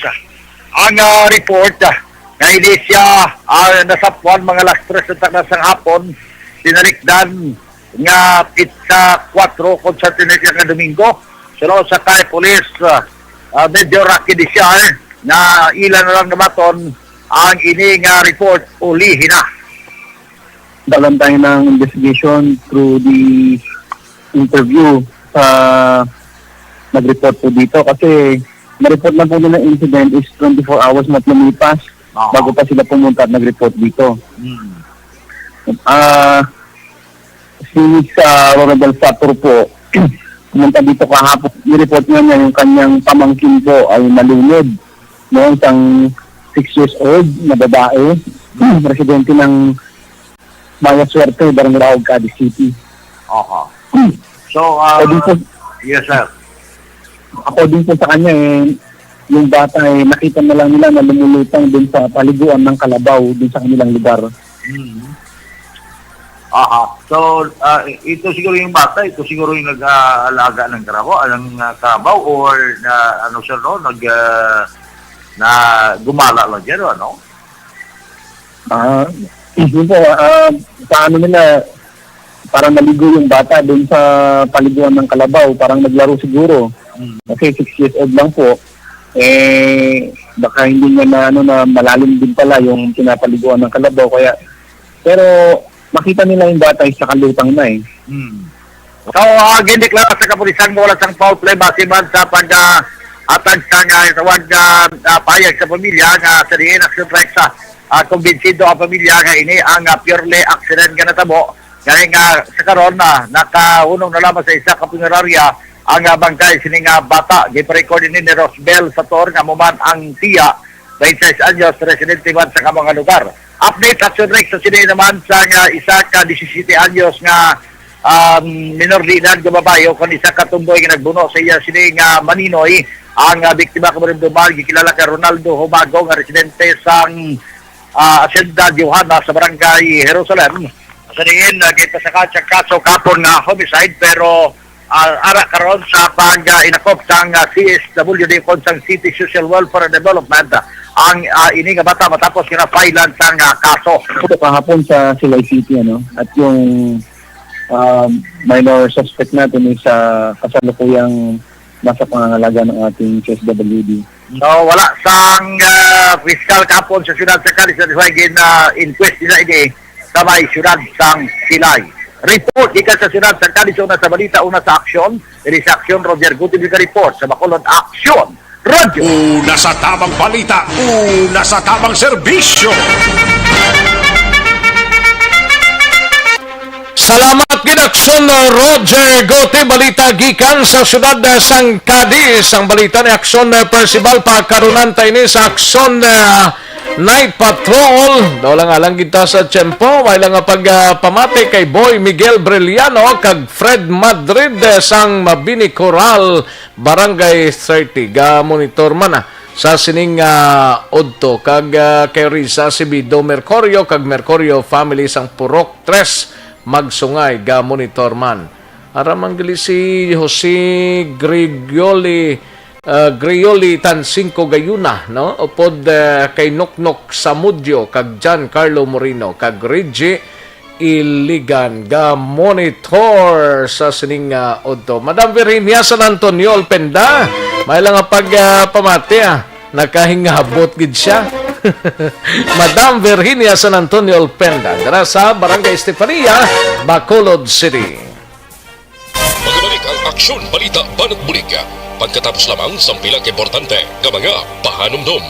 Ang, ah, report, ah, nga ini sia, ah, nasapuan mga alas tres sa takna sang hapon, tinalikdan nga pitsa kuwatro kon sa tinik nga Domingo. Suno sa kay Police, ah, ah, Major Rocky Diciar, nga ila na lang namaton ang ini nga report uli hina. Dalan tayo ng investigation through the interview sa nag-report po dito kasi na-report na po nila incident is twenty-four hours na lumipas Oo. bago pa sila pumunta at nag-report dito. Mm. Ah, si Miss, ah, Ronald Sator po, pumunta dito kahapon. Ni-report nga niya yung kanyang pamangkin po ay nalunod noon sang six years old na babae, residente ng Maya Suerte, Barangay Laog, Cadiz City. Aha. So, ah, Pwede po. Yes, sir. According po sa kanya, eh, yung bata, eh, nakita na lang nila na lumulutang dun sa paliguan ng kalabaw dun sa kanilang lugar. Mm. Aha. So, ah, ito siguro yung bata, ito siguro yung nag-aalaga ng karabaw, ng, ah, karabaw or na, ano, sir, no? Nag, ah, na gumala lang dyan, ano? Ah, yun po, ah, sa ano nila, parang naligo yung bata dun sa paliguan ng kalabaw, parang naglaro siguro. Mm. Kasi six years old lang po. Eh, baka hindi nga na, ano, na malalim din pala yung pinapaliguan ng kalabaw. Kaya, pero makita nila yung bata ay sa kalutang na eh. Hmm. So, ah, gindeklara sa kapulisan nga wala sang foul play base man sa pag, ah, hatag sang, ah, tawag, ah, ah, pahayag sa pamilya nga sa diin action tracks sa, ah, kumbinsido ang pamilya nga ini ang, ah, purely accident nga natabo. Gani nga sa karon na nakahunong na lamang sa isa ka punerarya ang, ah, bangkay sining, ah, bata. Gipa-record ini ni Rosbel Sator nga amo man ang tiya, twenty-six anyos, residente man sa amo nga lugar. Update, Action Rex, sa sini naman sa nga isa ka disisiyete anyos nga, um, minor de edad nga babayi o kon isa ka tumboy nga nagbuno sa iya sini nga maninoy. Ang, ah, biktima, kamarumduman, gikilala kay Ronaldo Humago nga residente sang, ah, Hacienda Johanna sa Barangay Jerusalem. Sa diin, ah, ginpasakat sa kaso kapon nga homicide, pero, ah, ara karon sa pag, ah, inakop sang, ah, C S W D kon sang City Social Welfare and Development, ah, ang, ah, ini nga bata matapos nga na-filean sang, ah, kaso. Ito kahapon sa Silay City, ano, at yung, ah, minor suspect natin is, ah, kasalukuyang nasa pangangalaga ng ating C S W D. No, wala sang, ah, piskal kapon sa siyudad sa Cadiz sa gin-inquest nila ini sa may siyudad sang Silay. Report gikan sa siyudad sa Cadiz, una sa balita, una sa aksyon. Diri sa Aksyon, Roger Gutierrez ka report sa Bacolod Aksyon Radio. Una sa tamang balita, una sa tamang serbisyo. Salamat gid, Aksyon, uh, Roger Gote. Balita gikan sa siyudad, uh, sang Cadiz. Ang balita ni Aksyon, uh, Percival. Pakarunan ta ini sa Aksyon, uh, Night Patrol. Daw lang alang kita sa tiyempo. May lang nga pag, uh, pamati kay Boy Miguel Brillano kag Fred Madrid, uh, sang Mabini Coral, Barangay thirty. Ga monitor man, ah, sa sining, ah, udto kag, ah, kay Risa Sibido Mercurio kag Mercurio family sang Purok Tres. Magsungay, ga monitor man. Ara man gali si Jose Grigioli, ah, Grioli Tansingco Gayuna, no? Upod, ah, kay Noknok Samudio kag John Carlo Moreno kag Reggie Iligan, ga monitor sa sining, ah, udto. Madam Virginia San Antonio Olpenda, may lang nga pag, ah, pamati, ah. Nakahingabot gid siya. Madam Virginia San Antonio Olpenda, dira sa Barangay Estefania, Bacolod City. Magbalik ang Aksyon Balita Banat Bulig pagkatapos lamang sang pila ka importante nga mga pahanumdom.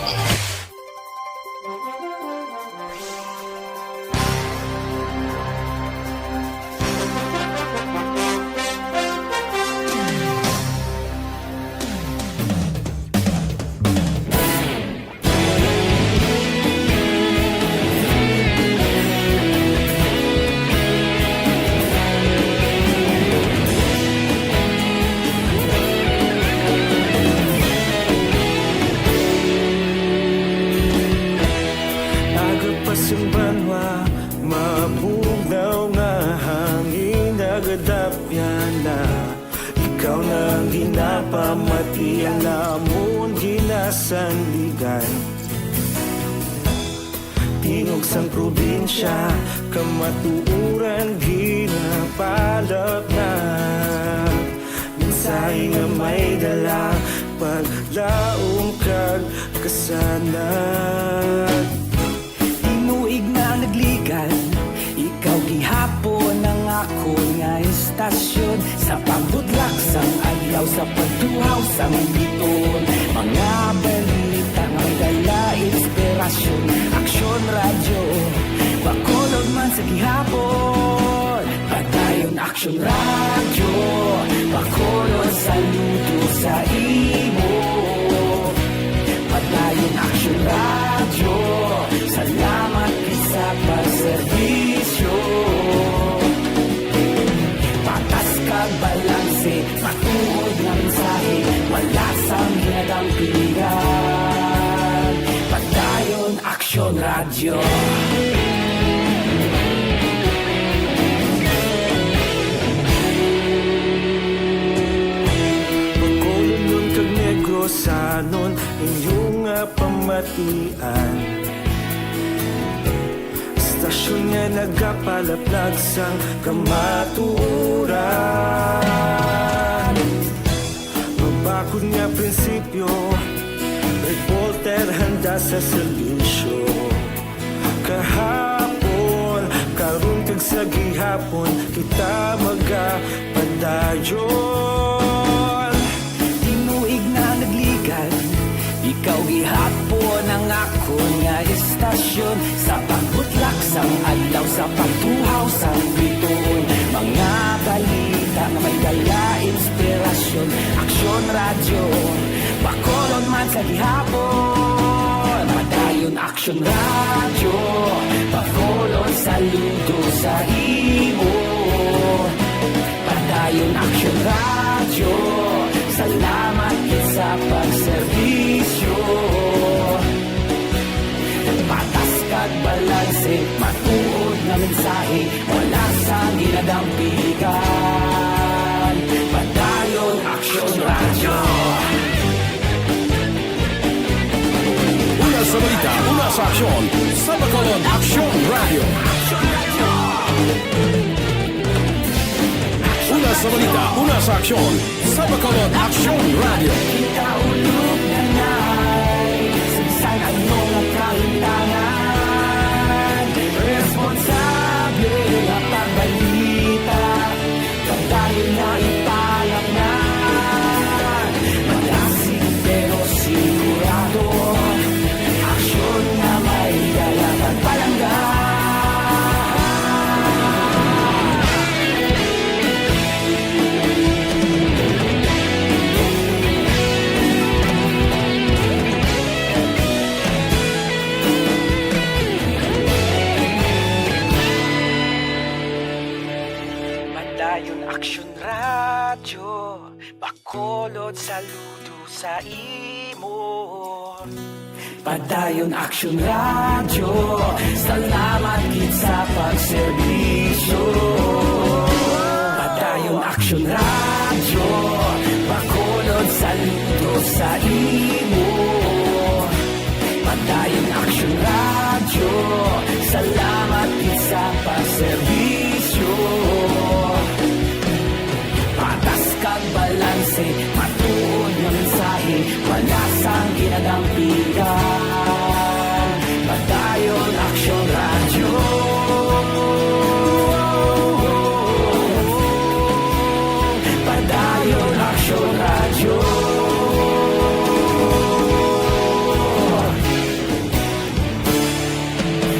Aga pa sang banwa, mabugnaw nga hangin nagadapyan na. Ikaw na ang ginapamati, ang amon ginasandigan. Tingog sang probinsya, kamatuoran ginapalapnag. Mensahe nga may dala, paglaom kag kasanag. Tinuig na nagligad, ikaw gihapon ang akon nga istasyon. Sa pagbudlak sang adlaw, sa pagtuhaw sang biton, mga balita nga may dala inspirasyon. Aksyon Radyo, Bacolod man sa gihapon. Padayon Aksyon Radyo, Bacolod, saludo sa imo. Padayon Aksyon Radyo, salamat gid sa pagserbisyo. Patas kag balanse, matuod nga mensahe, wala sang ginadampigan. Padayon Aksyon Radyo. Bacolodnon kag Negrosanon, inyo nga pamatian. Istasyon nga nagapalaplag sang kamatuoran. Mabakod nga prinsipyo, sa serbisyo. Kahapon, karon kag sa gihapon, kita magapadayon. Tinuig na nagligan, ikaw gihapon ang akon nga estasyon. Sa pagbutlak sang adlaw, sa pagtuhaw sang bituon, mga balita nga may dala inspirasyon. Aksyon Radyo, Bacolod man sa gihapon. Padayon Aksyon Radyo, Bacolod, saludo sa imo. Padayon Aksyon Radyo, salamat gid sa pagserbisyo. Patas kag balanse, matuod nga mensahe, wala sang ginadampigan. Padayon Aksyon Radyo. Una sa balita, una sa aksyon, sa Bacolod Aksyon Radyo. Una sa balita, una sa aksyon, sa Bacolod Aksyon Radyo. Kita ulog na na'y sagsag ang mga kahintangan. Responsable nga pagbalita, padayon na ipalamnan. Malasig pero sigurado, aksyon nga may dala pagpalangga. Padayon Aksyon Radyo, Bacolod, saludo sa imo. Padayon Aksyon Radyo, salamat gid sa pagserbisyo. Padayon Aksyon Radyo, Bacolod, saludo sa imo. Padayon Aksyon Radyo, salamat gid sa pagserbisyo. Patas kag balanse, matuod nga mensahe, wala sang ginadampigan. Padayon Aksyon Radyo. Padayon Aksyon Radyo.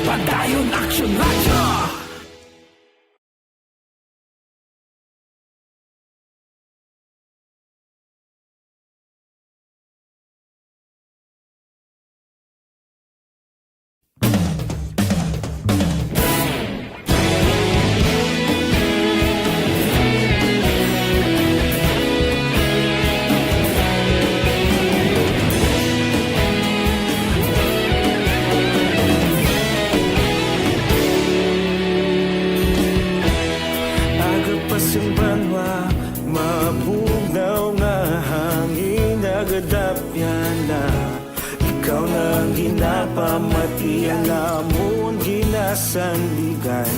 Padayon Aksyon Radyo. Aga pa sing banwa, mabugnaw nga hangin nagadapyan na. Ikaw na ang ginapamati, ang amon ginasandigan.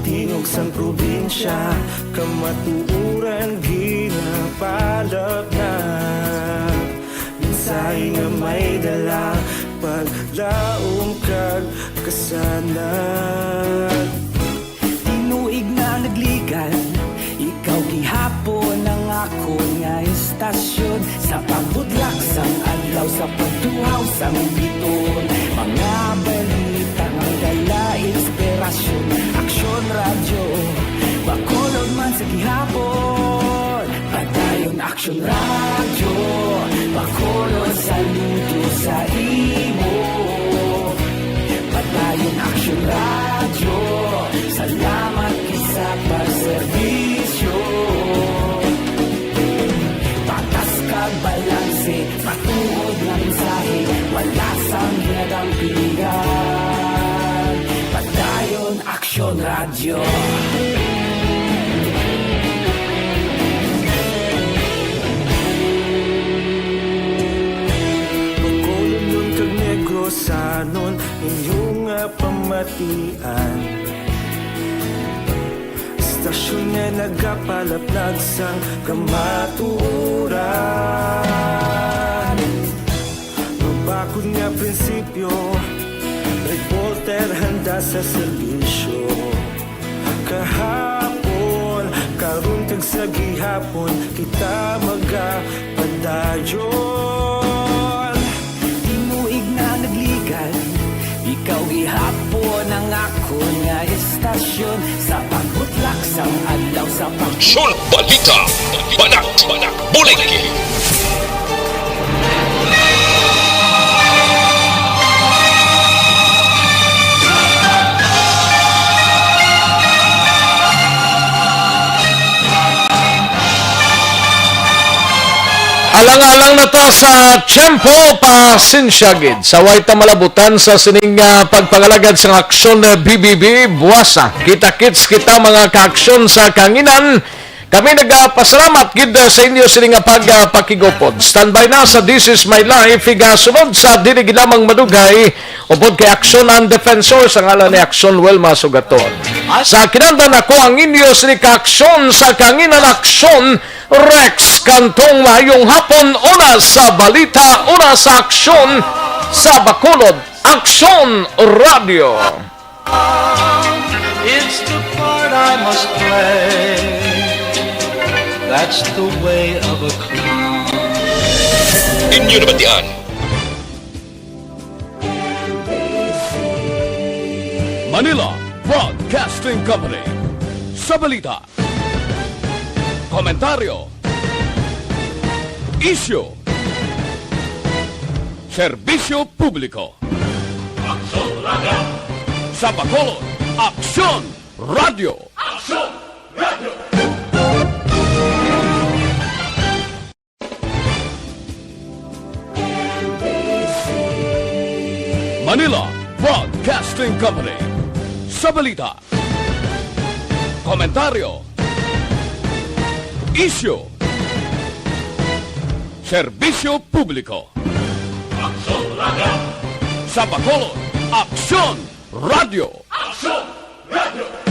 Tingog sang probinsya, kamatuoran ginapalapnag. Mensahe nga may dala, paglaom kag kasanag. Tinuig na nagligan, ikaw gihapon ang akon nga estasyon. Sa pagbutlak sang adlaw, sa pagtuhaw sang bituon, mga balita nga dala inspirasyon. Aksyon Radyo, Bacolod man sa gihapon. Padayon Aksyon Radyo, Bacolod, saludo sa imo. Padayon Aksyon Radyo, salamat gid sa pagserbisyo. Patas kag balanse, matuod nga mensahe, wala sang ginadampigan. Padayon Aksyon Radyo. Bacolodnon kag Negrosanon, inyo nga pamatian. Estasyon nga nagapalaplag sang kamatuoran. Kun nga prinsipyo, reporter handa sa serbisyo. Kahapon, karon kag sa gihapon, kita magapadayon. Tinuig na nagligad, ikaw gihapon ang akon nga estasyon. Sa pagbutlak sang adlaw, sa pag- Aksyon! Balita! Banak! Banak! Bulig! Alang-alang na ta sa tiyempo, pasensya gid sa way ta malabutan sa sining, ah, pagpangalagad sang Aksyon, eh, B B B. Buwasa, kita-kits kita, mga kaaksyon sa kanginan. Kami nagapasalamat gid, ah, sa inyo sini nga pag, ah, pakigupod. Standby na sa This Is My Life, igasunod sa dili gid lamang madugay, upod kay Aksyon ang Defensor sa ngalan ni Aksyon Wilma Sugaton. Sa kinahanglan ako ang inyo sini ka Aksyon sa kanginan, Aksyon Rex Cantong. Maayong hapon, una sa balita, una sa aksyon sa Bacolod, Aksyon Radio. It's the part I must play. That's the way of a clown. Inyo nabatian. Manila Broadcasting Company. Sa balita, komentaryo, isyu, serbisyo publiko. Aksyon Radio. Sa Bacolod, Aksyon Radio. Aksyon Radio. Manila Broadcasting Company. Sa balita, komentaryo, isyu, serbisyo publiko. Aksyon Radio. Sa Bacolod, Aksyon Radio. Aksyon